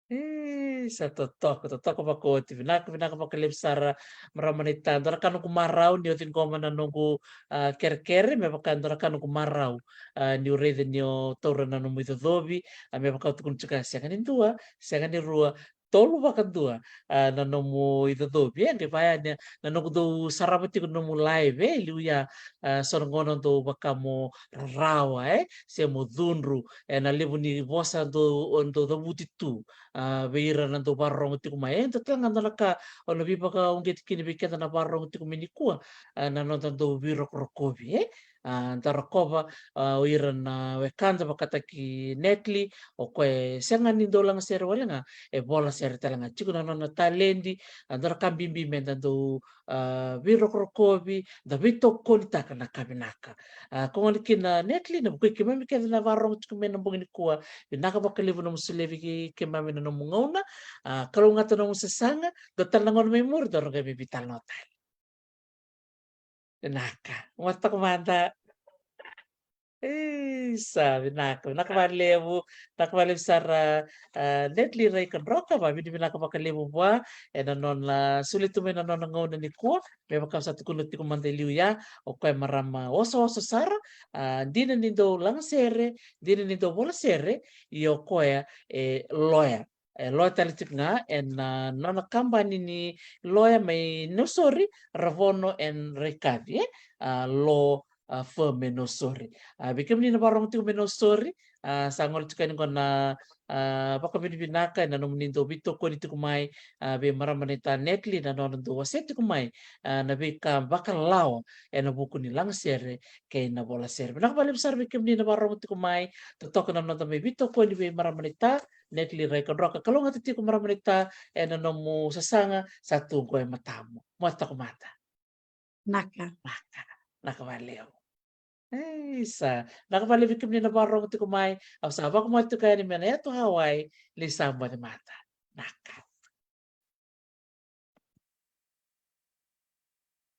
E, sa totoka, totoka vakaoti. Vinaka, vinaka vakalevu sara marama naita. Dua na ka noqu marau ni o ciqoma na noqu, a, kerekere, me vaka dua na ka noqu marau, a, niu raica ni o taura na nomu icocovi, a, me vaka au tukuna tiko, sega ni dua, sega ni rua, tolu vakadua, a, na nomu icocovi. E qai vaya ni na noqu dau sarava tiko na nomu live, e, liu ya, a, so na gauna dau vaka mo rarawa, e, se mo cudru, e, na levu ni vosa dau, dau cavuti tu, a, vei ira na dau vakarorogo tiko mai. E dua tale ga dua na ka au na veivakauqeti kina vei keda na vakarorogo tiko mai nikua, a, na noda dau veirokorokovi, e. A, da rokova, a, o ira na wekada vakataki Natalie, o koya e sega ni dau lagasere wale ga, e vola sere tale ga, tiko na nona taledi, a, dua na ka bibi me da dau, a, veirokorokovi, da veitokonitaka na ka vinaka. A, ko gole kina Natalie, na vukui keimami kece na vakarorogo tiko mai na bogi nikua, vinaka vakalevu nomu solia vei keimami na nomu gauna, a, kalougata nomu sasaga, dua tale na gauna mai muri, daru qai mai veitalanoa tale. Vinaka. Moce toka mada. Isa, vinaka, vinaka vakalevu, vinaka vakalevu sara, a, Natalie Raikadroka, vakavinavinaka vakalevu vua, ena nona solia tu mai na nona gauna nikua, me vaka au sa tukuna tiko mada e liu ya, o koya e marama osooso sara, a, dina ni dau lagasere, dina ni dau vola sere, ia o koya e loya. E loya tale tiko ga ena, a, nona kabani ni loya mai Nausori, Ravono and Raikavi, e? A, law, a, firm e Nausori. A, vei kemuni na vakarorogo tiko mai Nausori, a, sa gole tiko yani qo na, a, vakavinavinaka ena nomuni dau veitokoni tiko mai, a, vei marama naita Natalie na nona dau wasea tiko mai, a, na veika vakalawa ena vuku ni lagasere kei na vola sere. Vinaka vakalevu sara vei kemuni na vakarorogo tiko mai, totoka na noda mai veitokoni vei marama naita Natalie Raikadroka, kalougata tiko marama naita ena nomu sasaga, sa tu qo e matamu. Moce toka mada. Naka. Naka. Naka vakalevu. Isa. Naka vakalevu vei kemuni na vakarorogo tiko mai. Au sa vakamoce tiko yani mai na yatu Hawaii, ni sa moce mada. Naka.